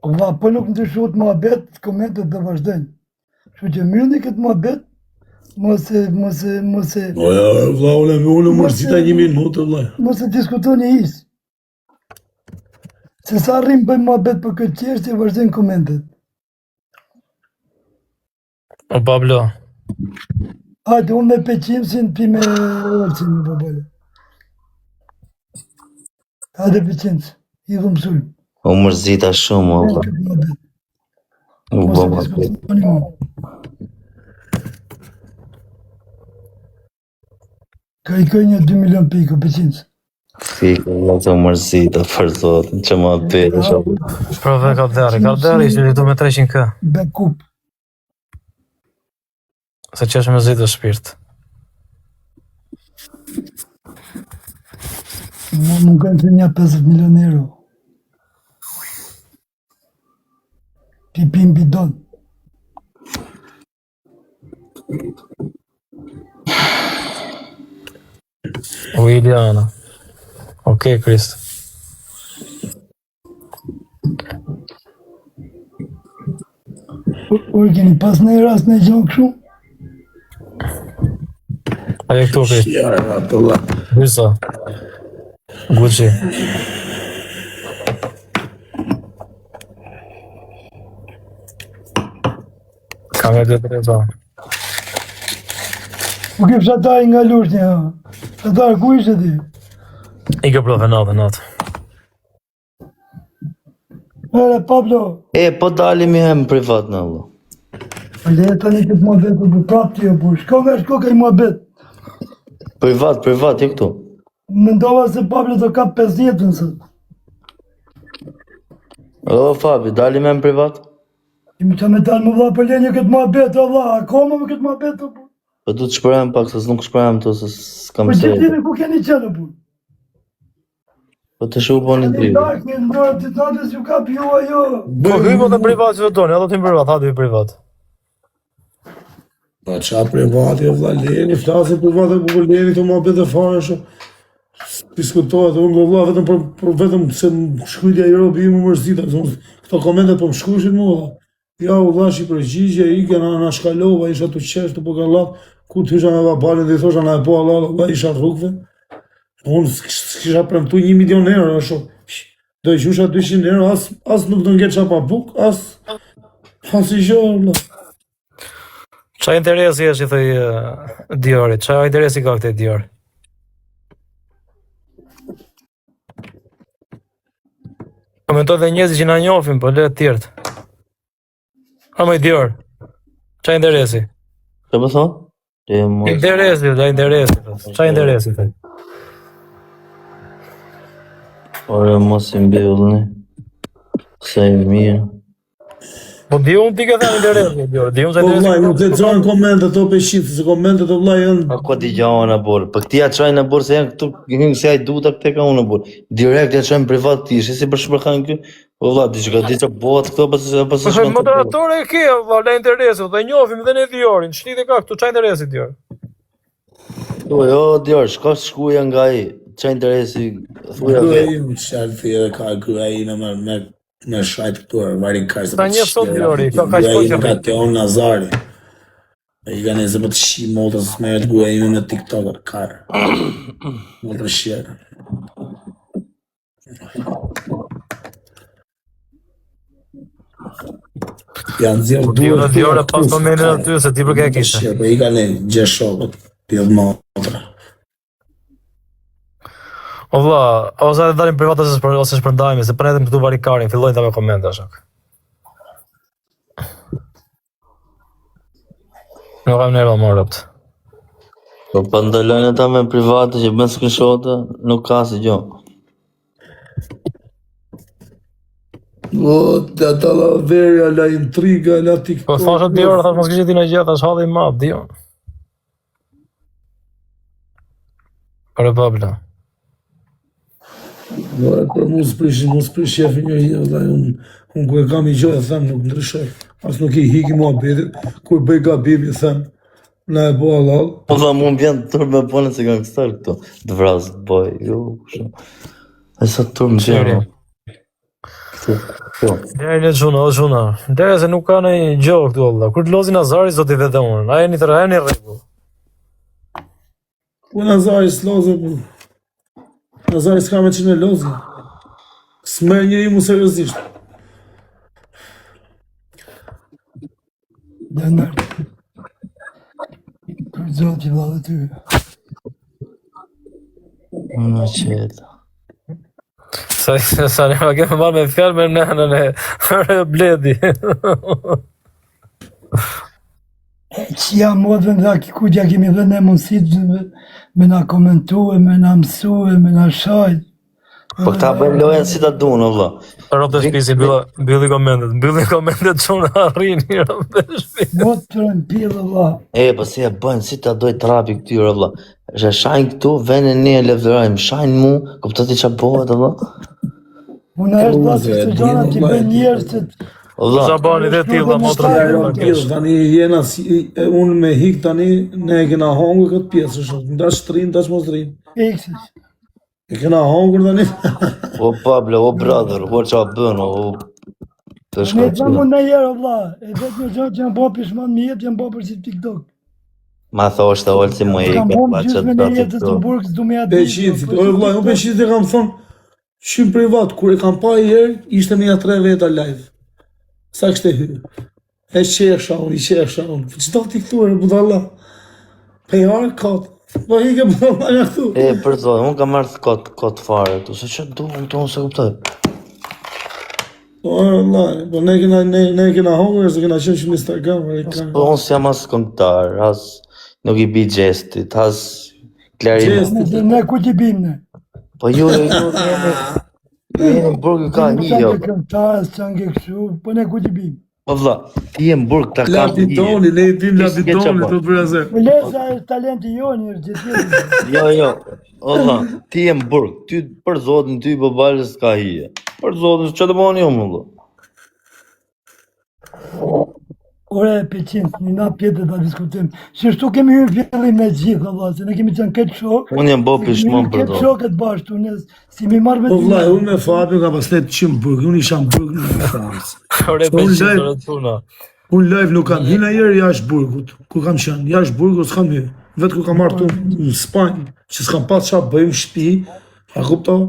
Vlla, po nuk ndryshohet muhabet, komentet do vazhdojnë. Kështu që mbyllni këtë muhabet, mos e mos e mos e Po ja, vlla, unë unë mërzita një minutë vlla. mos e diskutoni hiç. Se sa arrim bëjmë muhabet për këtë çështje, vazhdojnë komentet. O Pablo. Hajde, unë me Peqimsin, ti me Olsin, me babale. Hajde Peqims, i dhëm sulm. U mërzita shumë, o vlla. Këtë muhabet. U Mos e bë më diskutoni më. Ka i këj një 2 milion pikë, Peqims. Fik, vlla, se u mërzita për zotin, që më bëj shumë. Prove ka deri, ka deri ishte këtu me 300k. Backup. Se që është me zitë shpirt. Më mungojnë të një 50 milion euro. Pi pim bidon. O Iliana. Okej, Krist. Ur keni pas në rast në gjë kështu? Ajo këtu, Krist. Ja, atë vlla. Hysa. Gucci. Kam e të drejta. Po ky fshatari nga Lushnja. Fshatar ku ishe ti? I ke profe natë, natë. Ere Pablo, E, po dalim i hem privat në vëlla. Po le tani këtë muhabet po për prapë ti o burr. Shko nga shko ka i muhabet. Privat, privat, jo këtu. Mendova se Pablo do kap 50-ën sot. O, Fabi, dalim hem privat? Kemi që me dalë më vlla për lenjë këtë muhabet o vlla, akoma me këtë muhabet o burr. Po du të shprehem pak, se nuk shprehem të, se s'kam Po se. gjithë ditën ku keni qenë o burr? Po të shu boni Në dritë. darkë, në orë të natës ju kap ju ajo. Po hyjmë edhe privat që të doni, edhe të hyjmë privat, hajde hyj privat. Po qa privati, o vlla, leni, flasim private, po po leni të muhabete fare, shë. Diskutohet, unë do vlla vetëm për, për vetëm se më shkruajtja i robi im u mërzita, se unë- këto komente po më shkruajshin mua vlla. Ja u dhash i përgjigje, ikja na na shkalova, isha tu qesh, tu po gallat, ku të hysha me babalin dhe i thosha na e po Allah, vlla isha rrugëve. Unë s'kish- s'kisha premtu 1 milion euro, ashtu. Do i gjusha 200 euro, as as nuk do ngelça pa buk, as as i gjë, vlla. Qa interesi është i thoj eh, Diorit? Qa interesi ka këtë Dior? Komentoj dhe njerëzit që na njohin, po le të tjerët. A më Dior. Qa interesi? Çfarë po thon? E mos. Interesi, vlla, interesi. thot. Qa interesi thot? Ore mos i mbyllni. Sa i mirë. Po di unë ti ke thënë interesi, Dior. Di unë se Po interesi. vllai, nuk lexohen komentet o peshit, se komentet o vllai janë A ku dëgjon a burr? Po këti ja çojnë a burr se janë këtu hyn si ai duta këtë ka unë burr. Direkt ja çojnë privat ti, shi si për shpërkan ky? Po vlla, diçka diçka bëhet këto pas pas Po shkon. moderator e ke, vlla, le interesi, dhe njohim dhe ne Diorin. Ç'lidhje ka këtu, qa interesi Dior? Po jo, Dior, shko shkuja nga ai. Ç'a interesi thuja Gruaja vetë. ime, çfarë thje ka gruaja ime me me me shajt këtu, vari karse. Ta njeh sot Diori, ka kaq kohë që ka Teon Nazari. E i ka nëse po të shi motrës s'merret gruaja ime me TikTok, kar. Motrë shqerë. Ja nxjerr Po Dior, duart. Dior, pas komentin aty se ti për ke e kishe. Po i ka ne gje shokët, pjellë motra. O vlla, ose edhe dalim privat ose shpër, ose shpërndajemi, se pranetëm këtu varikarin, fillojnë ta me komente shok. Nuk kam nerva më robt. Po pa ndalojnë ata me private që bën screenshot, nuk ka si gjë. O, të ata la verja, la intriga, la TikTok. Po thashë Dior, thash mos kishte ti ndonjë gjë, thash halli i madh, Dior. Ore Pablo. Po, për mu s'prish, mu s'prish shefi një herë, vëlla, unë unë kur e kam i gjë e them, nuk ndryshoj. As nuk i hiki muhabetit, kur bëj gabim i them, na e bo halal. Po vlla, mu më vjen turp me punën se gangster këtu. Të vras, të bëj, jo, kështu. E sa turp më vjen. Qeri. o. Këtu, këtu. Deri në çuna, o çuna. Deri se nuk ka ndonjë gjë këtu valla. Kur të lozi Nazari zoti vetë unë. A jeni të jeni rregull. Po Nazari s'loze, po. Nazari s'ka me qenë loze. S'merr njeri mu seriozisht. Leonard. Për zoti vlla dhe ty. Unë qetë. Sa sa sa ne ma kemi marrë me fjalë me nënën e e Bledi. E që jam modën dhe kujt ja kemi dhënë ne mundësitë me, me na komentu, me na mësu, me na shajt. Po këta bëjnë lojën si ta duan, o vlla. Rob të shtëpisë, mbylli mbylli komentet, mbylli komentet çuna arrini rob të shtëpisë. Motrën pillë vlla. E, po si e bëjnë, si ta doj trapi këtyre, o vlla. Është shajnë këtu, venin ne e lëvdërojmë, shajnë mu, kupton ti ç'a bëhet, o vlla? Unë është vlla Se se e këto di, gjëra që vlla, e bëjnë di. njerëz që O vlla, Sa bani dhe ti vlla motrën. Ja, rob pjesë, tani jena si, e, unë me hik tani, ne e kena hongër këtë pjesë, është, ndash të rrim, ndash mos të rrim. Eksis. E kena hongër tani. o Pablo, o brother, o ç'a bën, o të Ne shkoj. të mund në herë o vlla, e vetëm gjë që jam bë pishman në jetë jam bë për si TikTok. Ma thoshte Olsi më Kam ikë, humbë pa ç'a gjysmën të e jetës këtu. në burg, s'du me ja ditë. Peqicit, o vlla, unë peqicit e kam thonë, shumë privat, kur e kam pa i herë, ishte me ja tre veta live. Sa kishte hy. E qesha unë, i qesha unë. Po Çdo ti këtu e budalla. Pe jarë kot. Po i ke po nga këtu. E, për zotin, unë kam ardhë kot, kot fare këtu, se që du, unë këtu unë se kuptoj. Po, valla, po ne kena ne ne kena hongër se kena qenë shumë Instagram, e ka. Po unë s'jam as këngëtar, as nuk i bi gjestit, as klarinet. Gjesti. Ne, ne ku t'i bim ne? Po ju, ju, ju jeni, ju jeni në burg, ju ka Nuk një janë jo. ke këngëtarë, s'janë ke kështu, po ne ku t'i bim? Po vlla, ti je në burg ta kam hije. Lapidoni, ne i dim Ti s'ke Lapidoni, çfarë të brazer. Po lesa është talenti jonë, është gjë tjetër. Jo, jo. O vlla, ti je në burg, ty për zotin ty po balës ka hije. Për zotin, çfarë të bëni ju më vlla? Ore, Peqin, një natë tjetër ta diskutim. Se shtu kemi hyrë në fillim me gjithë, valla, se ne kemi qenë këtë shok. Unë jam bë pishmon për Këtë zotin. shokët bashkë, ne si mi marrë me Po vlla, unë me Fabio kam pas let 100 burg, unë isha në burg në Francë. Ore Po, unë Peqin, live- ore çuna. Unë live nuk kam hyrë ndonjëherë jashtë burgut, ku kam qenë, jashtë burgut s'kam hyrë. Vetë kur kam ardhur këtu në Spanjë, që s'kam pas çfarë bëjmë në shtëpi, a kupto?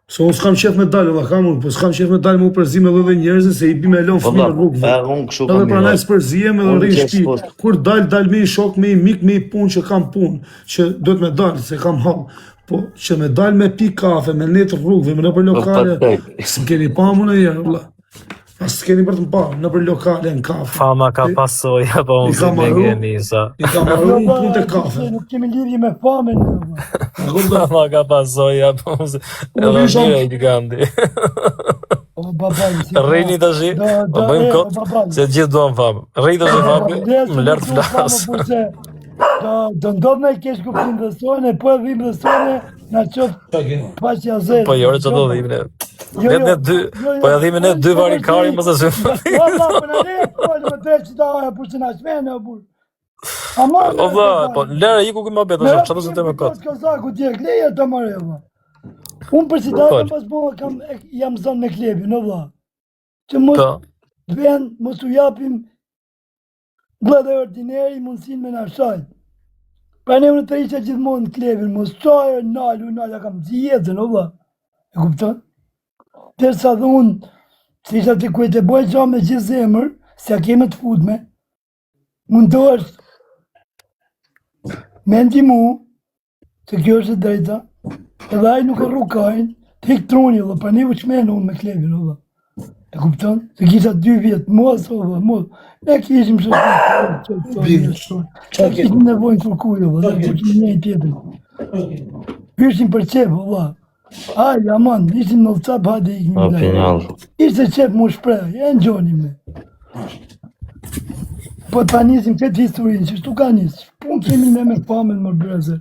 Se unë s'kam qef me dalë, valla kam unë, po s'kam qef me dalë me u përzi me lloj njerëz se i bi me lon Po fëmijën vlla, rrugëve. e, unë kështu Edhe kam prandaj mirë. s'përzihem edhe Unë rri në qesh shtëpi. po- Kur dal, dal me i shok, me i mik, me i punë që kam punë, që duhet me dal se kam hall. Po që me dal me pi kafe, me net rrugëve, me nëpër Po lokale, pastaj. s'm keni pa mu ndonjëherë, valla. As s'keni për të më pa nëpër lokale në kafe. Fama ka pasoja, po I unë ka si marru. me nisa. I kam marrë Jo, unë punë të valla, kafe. Nuk kemi lidhje me famën. ne, valla. A kupton? Fama ka pasoja, po unë si... Unë Edhe isha- mirë e giganti. O babaj, si Rrini tash, Do, po do, bëjmë e, kot, o babaj. se gjithë duan famë. Rri tash Fabi, më lër të flas. Po se do do ndodh me keq kuptim dhe sone, po e dhim dhe sone, na qoft paqja zezë. Po jo, ore, ç'do dhim ne. Jo, Ne jo, ne dy, jo, jo. po e dhimi ne dy Po, po, varikari mos e sy. Valla, po na le, po në drejt që ta haja, po që na shmenë, o burr. Ama, O vlla, po lëre iku ky mohabet tash, çfarë do të them kot. Kozaku dje, leje të marrë valla. Unë për si datën Fol. pas po kam e- jam zënë me klebin, o vlla. Që mos Po. të vjen, mos u japim vëlla ordineri mundësinë me na shajt. Pra ne unë të isha gjithmonë në klebin, mos çaj, nalu, nalu, kam jetën, o vlla. E kupton? Derisa dhe unë, se isha të kujt e boj gja me gjithë zemër, se ja keme të futme, mundohesh me ndihmu, se kjo është e drejta, edhe ai nuk e rrukajnë, të hik truni, dhe pra ne u çmenë unë me klebin, o vlla. E kupton? Se kisha dy vjet, mos, o vlla, mos. Ne kishim Bim. shoqëri. Ne kishim nevojë për kuj, o vlla, ne kishim një tjetër. Hyshim për qef, o vlla. Aj, aman, ishim në WhatsApp, hajde iknim. O lajm. pinjall. Ishte qef mu shpreh, e ngjonim ne. Po ta nisim këtë historinë, që shtu ka nis. Pun kemi ne me famën, më breze.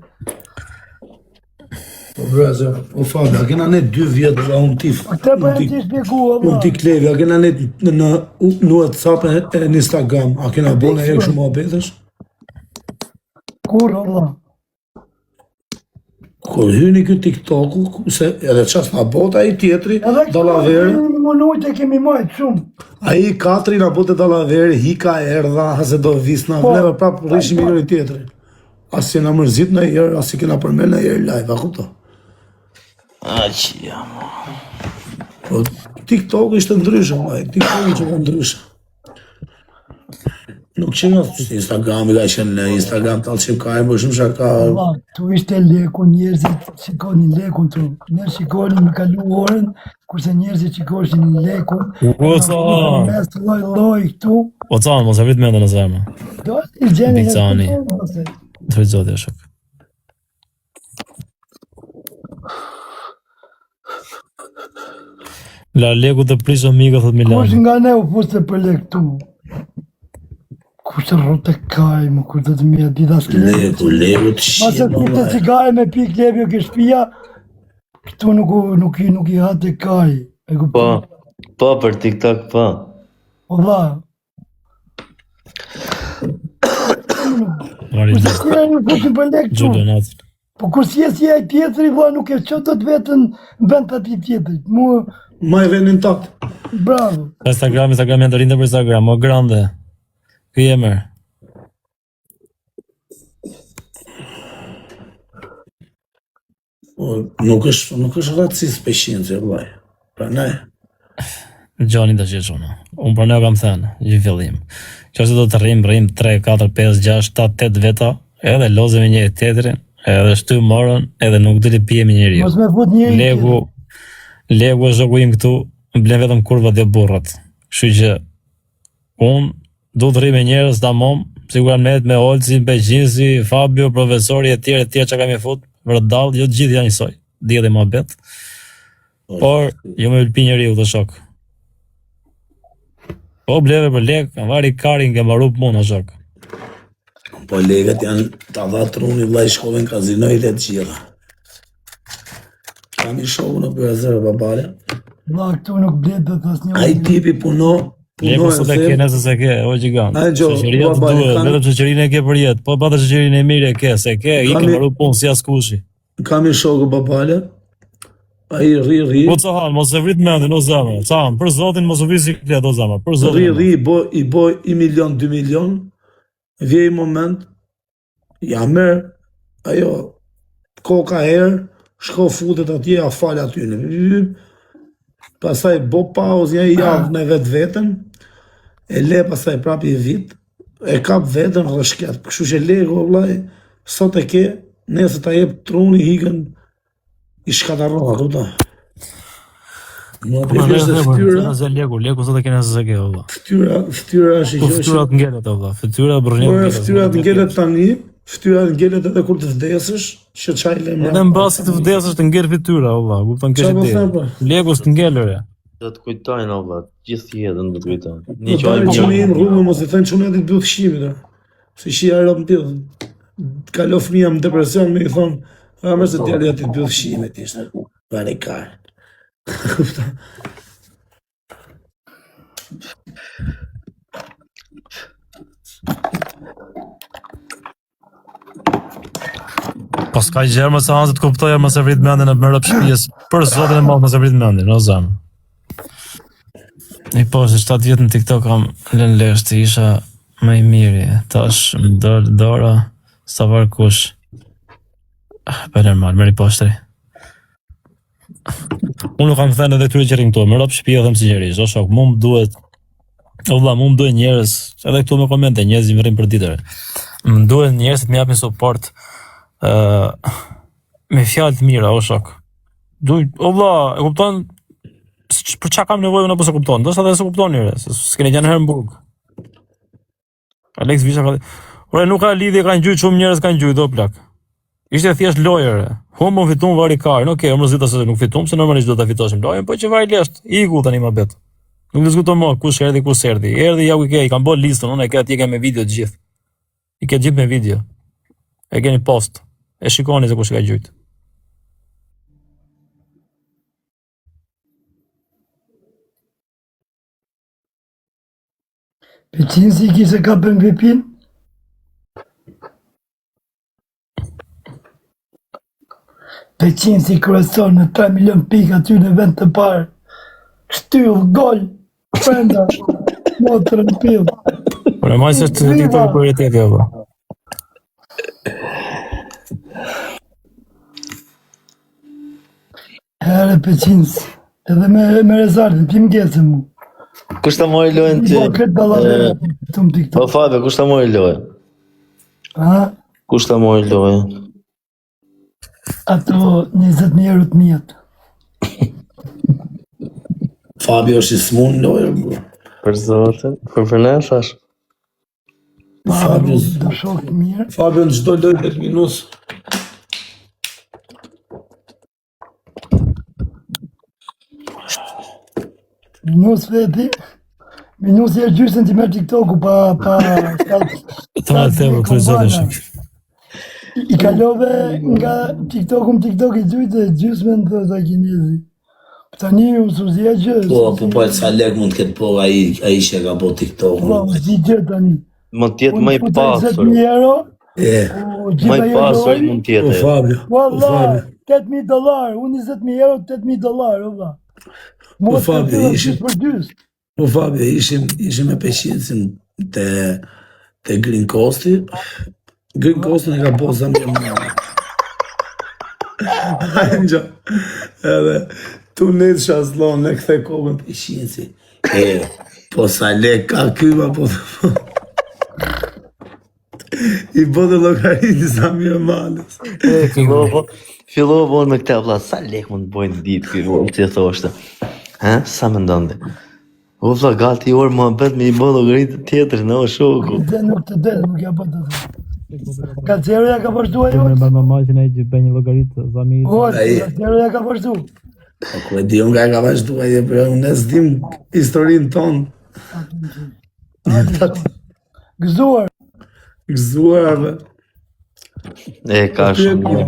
Po brazer, o Fabi, a kena ne dy vjet vlla unë ti. Po këtë po unë jam ti- ti shpjegu, o Unë vlla. ti Klevi, a kena ne në në, në WhatsApp e e në Instagram, a kena bo në herë kështu muhabetesh? Kur, o vlla. Kur hyni ky TikToku, ku- se edhe ças na bota ai tjetri, Edhe këtu dallavere, kemi munojt e kemi majt shumë. ai katri na bote dallavere, hika erdha, ha se do visna, Po. neve prap rrishim me njëri tjetrin. As që na mërzit në herë, as që kena përmend në herë live, a kupton? Aq jam. Po TikTok ishte ndryshe, vllai, TikTok ishte ndryshe. Nuk që nga Instagrami ka qenë në Instagram të alë ka e më shumë shaka Vlla, tu ishte leku, njerëzit shikonin lekun tu. Ne shikonin me kalu orën, kurse njerëzit shikoshin lekun. O, ca. Mes lloj lloj këtu. O ca, mos e vrit mendën në zemër. Do i gjeni Big Zani. Të vrit zoti shok. La leku të prish o miko, thot Kush Milani. nga ne u fuste për lek tu? Kush të rrote kaj, më kur do të mija dita s'ke Leku, leku të Mase shqip, të pite cigare me pi klebjo ke shtëpia, këtu nuk u- nuk i nuk i hate kaj. E Po, kupton? po për TikTok po. Po vlla. Vari Kurse tjera nuk fusin për lek tu. Xhulo natën. Po kur si je si ai tjetri, vlla nuk e çon dot veten në vend të atij tjetrit. Mu Maj vendin tat. bravo. Instagram, Instagram janë të rindë për Instagram, o grande. Ky emër. Po, nuk është nuk është racist peshinci, vllai. Prandaj. Gjoni tash e çuna. Unë për ne kam thënë, në fillim. Qofse do të rrim, rrim 3, 4, 5, 6, 7, 8 veta. Edhe loze me njëri tjetrin, edhe shty morën, edhe nuk doli pije me njeriu. Mos me fut njeri. Legu, Legu është shoku im këtu, blen vetëm kurvat dhe burrat. Kështu që unë du të rri me njerëz tamam, sikur me me Olcin, Peqinsi, Fabio, profesori e tjerë e tjerë që kam i fut, vërdall, jo të gjithë janë njësoj. Dihet e muhabet. Por jo me lpi njeriu dhe shok. Po bleve për lek, vari karin ke mbaru punë o shok. Po lekët janë ta dha truni vllai shkove në kazino i le të gjitha. Kam një shoku në Brazil babale. Vlla këtu nuk blet do të asnjë. Ai tipi puno, puno Leku sot e ke, nesër s'e ke, o gjigant. Ai gjo, Shoqëria të babale, duhet, kam- vetëm shoqërinë e ke për jetë. Po pa të shoqërinë e mirë e ke, se ke, i ke Kam- mbaru punë si askushi. Kam një shoku babale. Ai rri rri. Po ca han, mos e vrit mendin o zemër. Ca han, për zotin mos u vrit siklet o zemër, për zotin. Rri rri i bo i bo 1 milion 2 milion. Vjen një moment ja merr ajo koka herë, shko futet atje, ja fal aty. Pastaj bo pauzë një javë me vetveten, e le pastaj prapë një vit, e kap veten rrëshket. Kështu që legu vllai, sot e ke, nesër ta jep truni ikën i shkatarron, a kupton? Më Po po është fytyra, Në zë leku, leku sot e ke nesër s'e ke o vlla. fytyra, fytyra është Po gjë që fytyra të ngelet o vlla, fytyra brënjë. Por fytyra të ngelet tani, fytyra të ngelet edhe kur të vdesësh, që çaj le Edhe mbasi të vdesësh të ngel fytyra o vlla, kupton kesh Çfarë po ide. them po? Leku s'të ngel ore. Do të kujtojnë o vlla, gjithë jetën do të kujtojnë. Po Një dalin qojë çuni im rrugën mos i thënë çuni aty të ushqimit. ore. Se shi ai rob mbill. Kalo fëmia në depresion me i thon, a më se djali aty të ushqimit ishte. Vare kar. Kupton? Po s'ka gjë më sa të kuptoja mos e vrit mendin në mërë shtëpisë. Për zotin e madh mos e vrit mendin, o zëm. I po se 7 vjet në TikTok kam lënë lesh të isha më i miri. Tash më dol dora sa var kush. Ah, Po normal, merri poshtri. Unë nuk kam thënë edhe këtyre që rrin këtu, më rop shtëpi them sinqerisht, o shok, mu më duhet O vlla, mu më duhen njerëz, edhe këtu me komente, njerëz që më rrin për ditë. Më duhen njerëz që të më japin suport ë me fjalë të mira, o shok. Du, o vlla, e kupton si- për çka kam nevojë unë apo s'e kupton? Ndoshta edhe s'e kupton njëre, se s'keni qenë herë në burg. Alex Visha ka Ore nuk ka lidhje, kanë gjujt shumë njerëz kanë gjujt o plak. Ishte thjesht lojë. ore. Humbëm fitum vari karin. Okej, u mërzita se nuk fitum, se normalisht do ta fitoshim lojën, po që vari lesht. Iku tani më bet. Nuk diskuto më kush erdhi, kush erdhi. Erdhi ja ku i ke, i kam bërë listën, unë e ke atje ke me video të gjithë. I ke të gjithë me video. E keni post. E shikoni se kush e ka gjujt. Peqinsi kishte kap MVP-n? Peqinsi kryeson me 3 milion pikë aty në vend të parë. Shtyll gol brenda motrën pill. Por e maj se është TikTok prioriteti apo. Herë Peqinsi. Edhe me me Rezartin, ti më gjesë mu. Kush ta mori lojën ti? Po këtë dallavere këtu në Po TikTok. Fabio, kush ta mori lojën? Ha? Kush ta mori lojën? Ato 20.000 euro të mjetë. Fabio është i smun në lojë. bro. Për zotin, për për ne thash. Fabio, Do shok të mirë. Fabio në çdo lojë vet minus. Minus veti. Minusi e gjysën ti merr TikToku pa pa pa Të më them për zotin shok. I kalove nga TikToku në TikTok i gjujtë e gjysmën të tha kinezi. Po Tani u suzia gjë. Po, po, po, sa lek mund të ketë po ai ai që e ka bo TikTokun. Po, u zi gjë tani. Mund të jetë më i Unë futa pasur. 20.000 euro, E, u Më gjitha i ajo pasur lojë. mund të o jetë. ajo. Fabio, o Wallah, Fabio. 8.000 dollar, unë 20.000 euro, 8.000 dollar, o vlla. Mua O të Fabio, tilla ishim gjys për gjys. O Fabio, ishim ishim me Peqinsin te te Green Coasti. Green Coastin e ka bo zemër më. Ai ngjo. Edhe tu ne shazllon, ne kthe kokën Peqinsi. E, po sa lek ka ky ma po. I bëtë llogaritë Zamir Manës. E, fillova, fillova unë me këtë vlla, sa lek mund të bojnë ditë ky vlla, si e thoshte. Ha, sa mendon ti? O vlla, gati orë muhabet me i bë llogaritë tjetër, në o shoku. Dhe nuk të del, nuk ja bën të del. Ka zero ja ka vazhdu ajo? Me më malë që ne që bëjnë një llogarit Zamir. O, Ai. ka zero ja ka vazhdu. Po ku e di unë nga e ka vazhdu ai, po unë s'dim historinë tonë. Gëzuar. Gëzuar dhe. E ka Po, shumë mirë.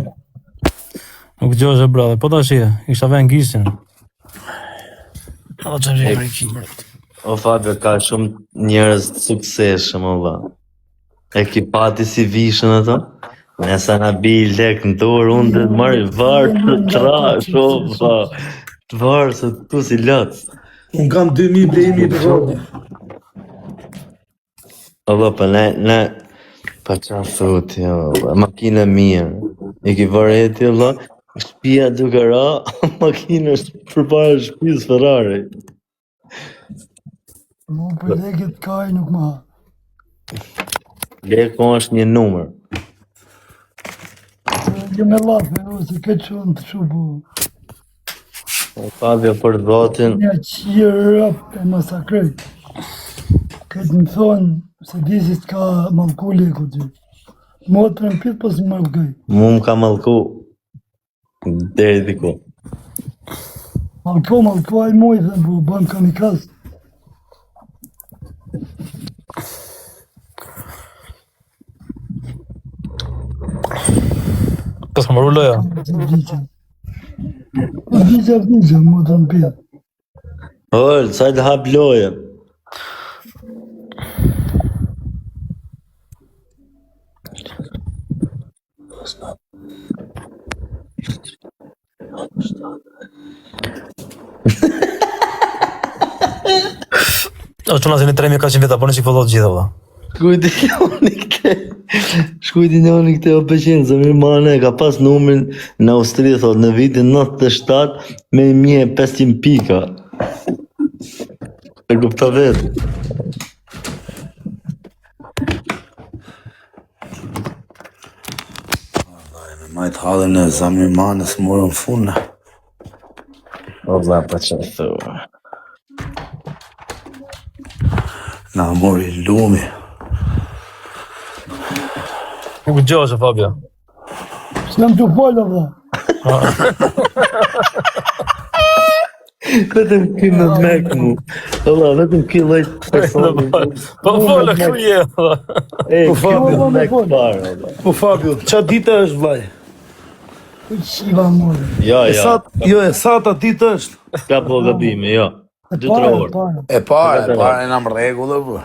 Nuk dëgjosh e brother, po tash i kisha vënë gishtin. Apo çfarë E- vjen për O Fabio, ka shumë njerëz të suksesshëm, o vlla. E ki pati si vishën ato? Nëse na bi lek në dorë, unë do të marr varë të trash, o vlla. Të varë se tu si loc. Unë kam 2000 blejmi për rrobë. O vlla, po ne, ne, pa qa thot, jo, vlla, makinë e mirë. I ki vërë e ti, vlla, shtëpia duke ra, makina është përpara shtëpisë Ferrari. Mu për lekët kaj nuk ma. ha. Leku është një numër. Jo me llafe, o, se këtë shumë të shubu. O Fabio për zotin, Një qirëp e masakroj. Këtë më thonë se di si s'ka mallku leku ty. Mua të rëmpit, po s'më mallkoj. mu më ka mallku deri diku. Mallko, mallko ai muj, dhe bu, bëm kamikaz. Po s'ka mbaruar loja. Vdiqa. Vdiqa, vdiqa, mua të rëmpit. Ol, sa të hap lojën. O çuna jeni 3400 veta, bëni çik follow të gjithë valla. Shkujti njoni këte, shkujti njoni këte o pëqenë, Zamir Mane ka pas numrin në Austri, thot, në vitin 97 me 1500 pika. E kupta vetë. Me majt hallin e Zamir Manës morën fund. O vlla, pa që thua. Na mori lumi. Nuk dëgjosh o Fabio. S'jam të folë, vlla. Vetëm ky më mek mu. O vlla, vetëm ky lloj personi. Po folë ku je valla. E, Po, ky Fabio. më mek fare, o vlla. Po Fabio, qa dita është vllai? Po qiva more. Jo, E jo, sa, jo, e sa ta ditë është? ka po gabime, jo. E Dy tre para, e orë. para. E para, e para e nam rregull po.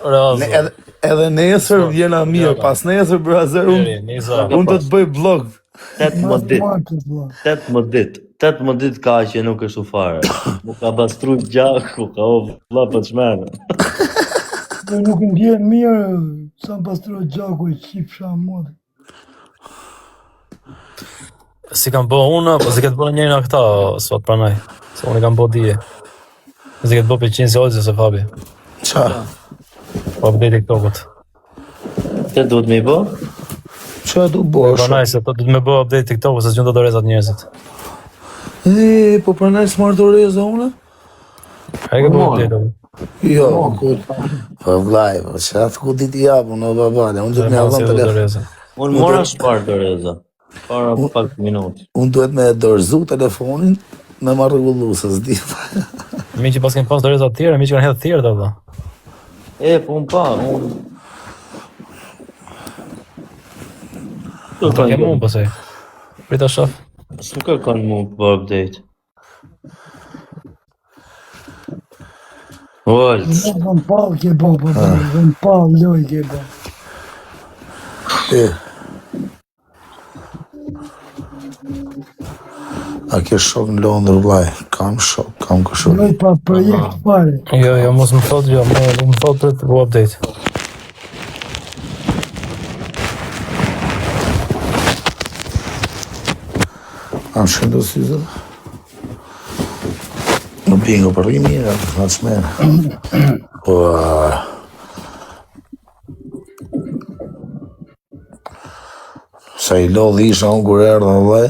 Razo. Ne, edhe, edhe nesër vjen a mirë, pas nesër brazer unë Deri, Nisa. unë do të bëj vlog. 18 ditë. Martës, vlla. 18 ditë. 18 ditë ka që nuk është u fare. Nuk ka pastru gjaku, ka o vlla po çmend. Jo, nuk ndje mirë, sa më pastro gjaku e qifsha more. Si kam bë unë, po si këtë bë njëri nga këta o, sot pranaj. Se unë i kam bë dije. Si këtë bë pëlqen si Olzi se Fabi. Qa? Po update TikTokut. Të duhet me i bë? Qa do bësh? Pranaj se po duhet me bë update TikTokut se s'gjon do dorezat njerëzit. E, po pranaj s'marr doreza unë? Ai ka bë update. apo? Jo, ku Po vllai, po qa ku ditë jap unë o babale, unë duhet me Ma ia si dhën do telefon. doreza. Unë mora shpar doreza. Para pak minutë. Unë duhet me e dorëzu telefonin me ma rregullu se s'di. Mi që pas kemi pas doreza të tjera, mi që kanë hedhë tjerë valla. E, po unë pa, unë... Do ta kem unë pasaj. Prit ta shoh. S'më kërkon mu për update. Olc, Vën pall ke bo, po, po, vën pall loj ke bo. E. A ke shok në Londër vllai? Kam shok, kam kështu. Loj pa projekt fare. Jo, jo, mos më thot jo, më nuk më thot prit të bëj update. A më shkën do syzet? Në bingo për rri mirë, në të shmenë. Po, a. Sa i lodh isha unë kur erdha vëllai,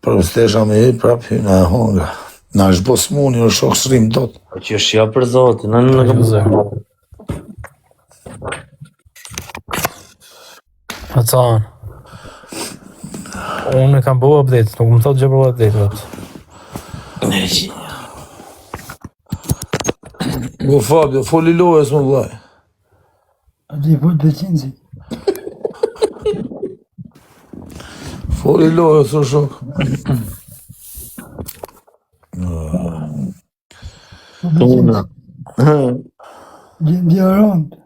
për stesha me hy, prap hyna e honga. Na është bo smuni, o shok s'rrim dot. Po që është ja për zotin, në në kam. A thonë. Unë e kam bo update, nuk më thotë gjë për update. Dot. Po Fabio, foli lojës më vëllai. A di po të qinzi. Foli lojës o shok. Tuna. Gjendja e rëndë.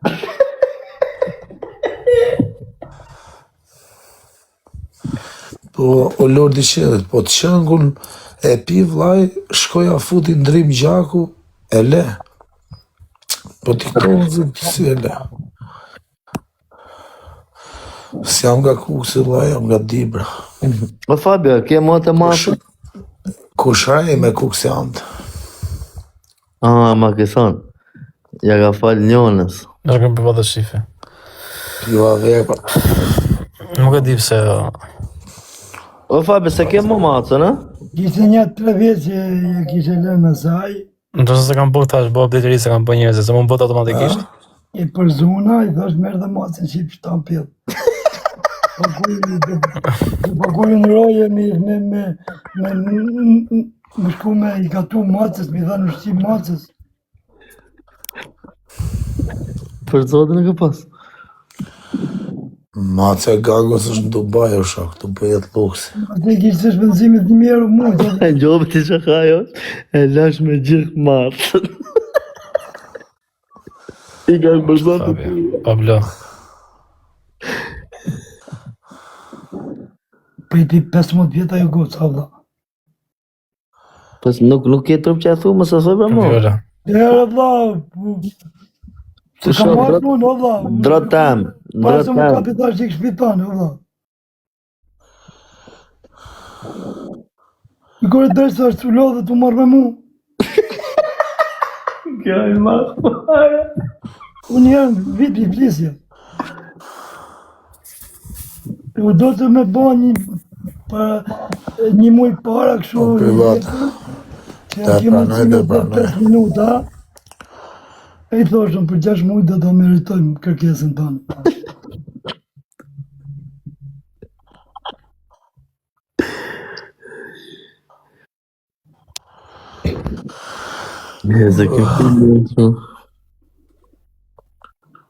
Po, o lordi qiellit, po të qëngun e pi vllai, shkoja futi ndrim gjaku, e le. Po ti këto si e le. S'jam nga Kuksi, vllai, jam nga Dibra. O Fabio, ke më të madh? Kush rej me Kuksiant? Ah, ma ke thonë. Ja ka falë njënës. Në kërë për dhe shife. Piva vepra. Nuk e di pse. O Fabio, se ke më macën, a? Kishte një tre vjetë që ja kishe lënë asaj. Ndoshta se kam bërë tash, bë update ri se kam bërë njerëz, se më bët automatikisht. E përzuna, i thash merr dhe macën që i pështon pjell. Po ku po ku në roje me me me me me shku me i gatu macës, me i dhanë ushqim macës. Për zotin e ka pas. Maca e Gagos është në Dubai, o shok, tu bë jetë luksi. Atë e kishte shpenzimit një mirë mu. E gjobë ti që ka jo, e lash me gjithë macën. I ka bërzat të ti. Pablo. Prej ti 15 vjet ajo goca, vlla. Po nuk nuk ke trup që e thu, mos e thoj pra mo. Jo, jo, vlla. Se kam marrë punë, o vlla. Drotam, drotam. Se më kapi tash ik shpitan, o vlla. I kërë drejtë se është të lodhë të marrë me mu. Kjo i marrë fare. Unë jam vit i flisja. U do të me bo një, para, një muj para kështu. Po, privat. Që ja kemi pranoj, të të pranoj. 5 minuta. E i thoshëm, për 6 muj do të meritojmë kërkesën tonë. Nëse ke fillu.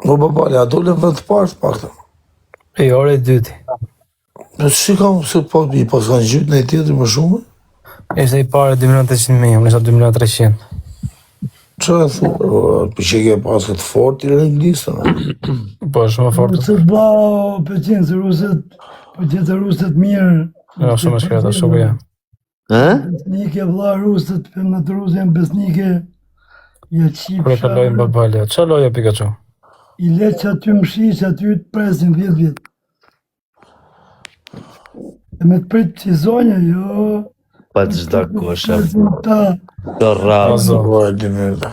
Po baba, ja dolën vend të parë të paktën. E ore i dyti. Po si kam se po i pas kanë gjyt në tjetër më shumë? Ishte i parë 2 milion 800 mijë, unë isha 2 milion 300. Çfarë thu? Po po që ke pas këtë fort i rënd listën. Po, shumë fort. Rusët bla, pëlqen se rusët, po gjithë rusët mirë. Jo, shumë e shkreta, shumë ja. Ë? Besnike vlla rusët, femrat ruse janë besnike. Ja qip. Kur e kalojnë babalja, çfarë loja Pikachu? I le që aty më shi, që aty të presin 10 vjet. E me të prit si zonja, jo. Pa çdo kush. Ta. Çdo racë. Po e di mirë.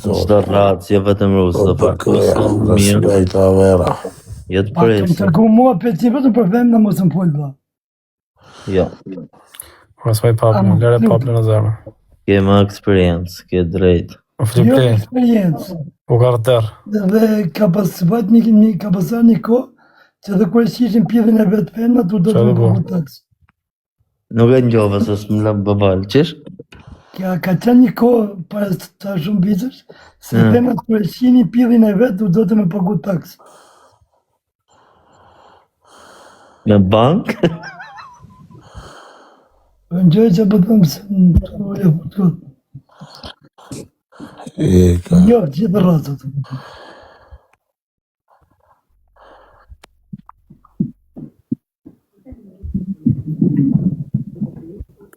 Çdo racë, jo vetëm rusë, Po po po mirë. Ai ta vera. Jo të Pa, të më presin. tërgu mua pëlqen vetëm për femra mos më fol vlla. Jo. Mos më i Pablo, lëre Pablo në zemër. Ke më eksperiencë, ke drejt. O Filip Jo eksperiencë. U ka tërë. Dhe ka pas vajt një, një ka pasar një kohë që dhe kur e qishin pidhin e vetë femrat u do të më pagu taksë. Nuk e ngjova se s'më la babal, qysh? Ka, ka qenë një kohë para të shumë vitesh, se mm. femrat kur e qinin pidhin e vet u do të më pagu taksë. Në bank? Në gjë që po them se në të e po të E ka. Jo, gjithë racët.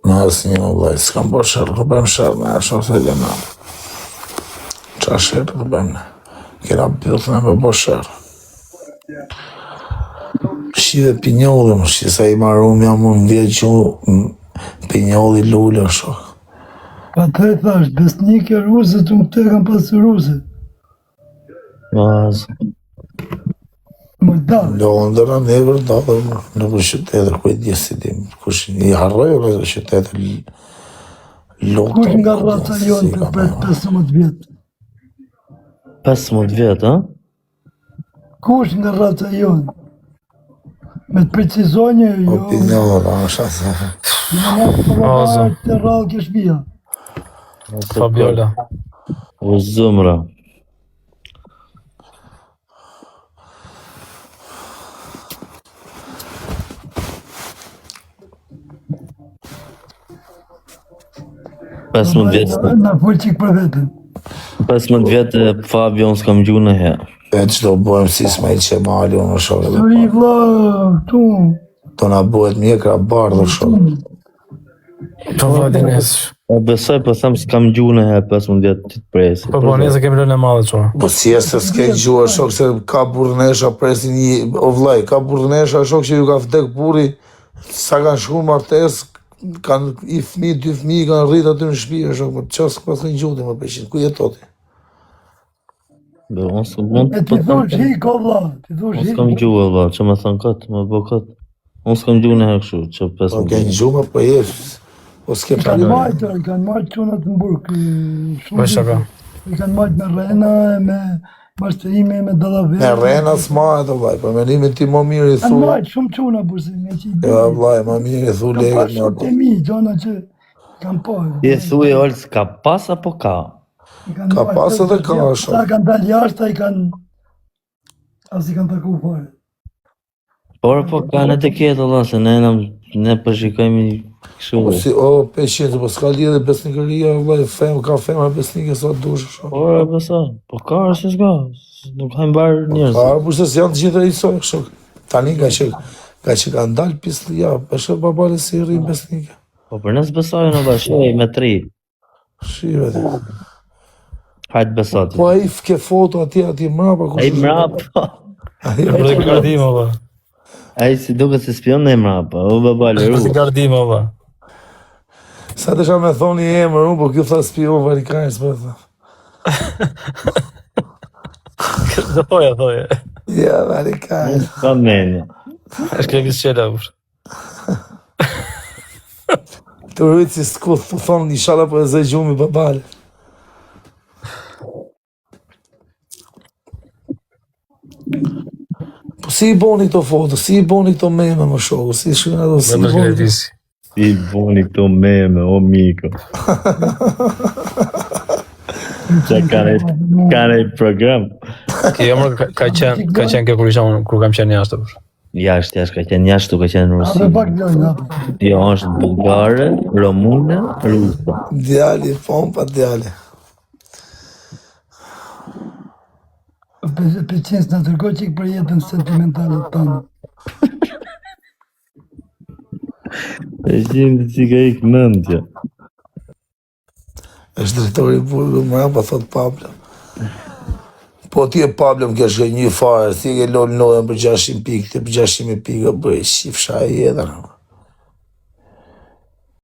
Në asnjë o vllai, s'kam bërë sherr, të bëjmë sherr, ne ashtu se lëna. Qa sherr të bëjmë ne? Kena byth ne me bërë sherr. Shive pinjolli, më shi sa i marum jam unë vje që pinjolli lule, shok. Pa të e thash, besnike rusët, unë këtë e kam pas rusët. Vazë. Moldave. Londra, never ndodhe në për qytete, ku e di si di, kush i harroj unë ato qytete, Luton, Kush nga ku di raca si jonë ka të pret emra. 15 vjet? 15 vjet, ha? Kush nga raca jonë? Me të precizonjë, jo. Opinion, është asë. Jo, O, zot. të rrallë ke shtëpia. Fabiola. O zëmra. 15 vjet, Na fol çik për veten. 15 vjet e Fabio unë s'kam gjuhë në herë. E që do bëhem si Ismail Qemali, unë shok edhe Sori pak. vlla, këtu. Do na bëhet mjekra bardhë, shok. Po vlla nesër. E besoj, po them s'kam gjuhë në herë 15 vjet që të presi. Po po, nesër kemi lënë e madhe çuna. Po si e se s'ke gjuhë, shok, se ka burrnesha presin një, o vllai, ka burrnesha, shok, që ju ka vdek burri, sa kanë shku në martesë, kanë i fëmijë, dy fëmijë kanë rrit aty në shtëpi, shok, po çfarë s'ka thënë gjuhë ti më pëlqen, ku jeton ti? Be, unë s'mund E po ti them, thosh hik o vlla, ti thosh unë hik. s'kam gjuhë valla, që më thon kot, më bë kot. Unë s'kam gjuhë në herë kështu, që Po 15 ke vjet. gjuhë, po je, po s'ke I kanë pranuar. majtë, i kanë majtë çunat në burg. e, Shumë Po shaka. I kanë majtë me rrena, me mashtrime, me dallavere. Me rrena s'mahet o vllai, për mendimin tim më mirë i Kanë thu. majtë shumë çuna burse, me që i di. Jo vllai, më mirë i thu Kam pas lekët me shumë ato. të mi, gjona që kam pa. Ti e thuaj Ols, ka pas apo ka? I kanë Ka majtë, pas edhe ka, Sa shok. kanë dalë jashtë, i kanë as i kanë taku fare. Por po kanë të ketë valla se ne nam ne po shikojmë kështu. Po si o 500, po s'ka lidhje besnikëria, vllai, fem ka femra besnike sa dush, shok. Por e besa, po ka se s'ka, nuk hajmë bar njerëz. Ka, por se s'janë të gjithë njësoj, shok. Tani nga që nga që kanë dalë pisllia, po shoh babale si rrin besnike. Po për ne s'besojnë valla, shej me tri. Shive ti. Hajt beso ti. Po ai ke foto atje atje mbrapa kush Ai është? mbrapa. Ai Për të gardim valla. Ai si duket se spion në mbrapa. O baba Për leru. të gardim valla. Sa desha me thoni emër unë, po ky tha spion Vatikanit, s'po e tha. Do thoja, thoja. Ja, Vatikan. Ka mendje. Është Klevis Çela kush. Të rujt si s'ku të thonë, inshallah po e zë gjumi babale. Po si i boni këto foto, si i boni këto meme më shoku, si shkruan ato, si Më i është boni. Klevis. I boni këto meme, o miko. Qa ka ne ka ne program. Kjo emër ka, ka qenë ka qenë kjo kur isha unë kur kam qenë jashtë kush. Jashtë, jashtë ka qenë jashtë, ka qenë në Apo Rusi. pak lojnë, apo. Jo, është bullgare, romune, ruse. Djali, pompa djali. Peqins na tërgoj çik për jetën sentimentale tënde. E gjendë si ka ik mendja. Është drejtori i burgut mbrapa thot Pablo. Po ti e Pablo më kesh një fare, si e ke lënë lojën për 600 pikë, ti për 600 pikë, bëj shifsha e jetën.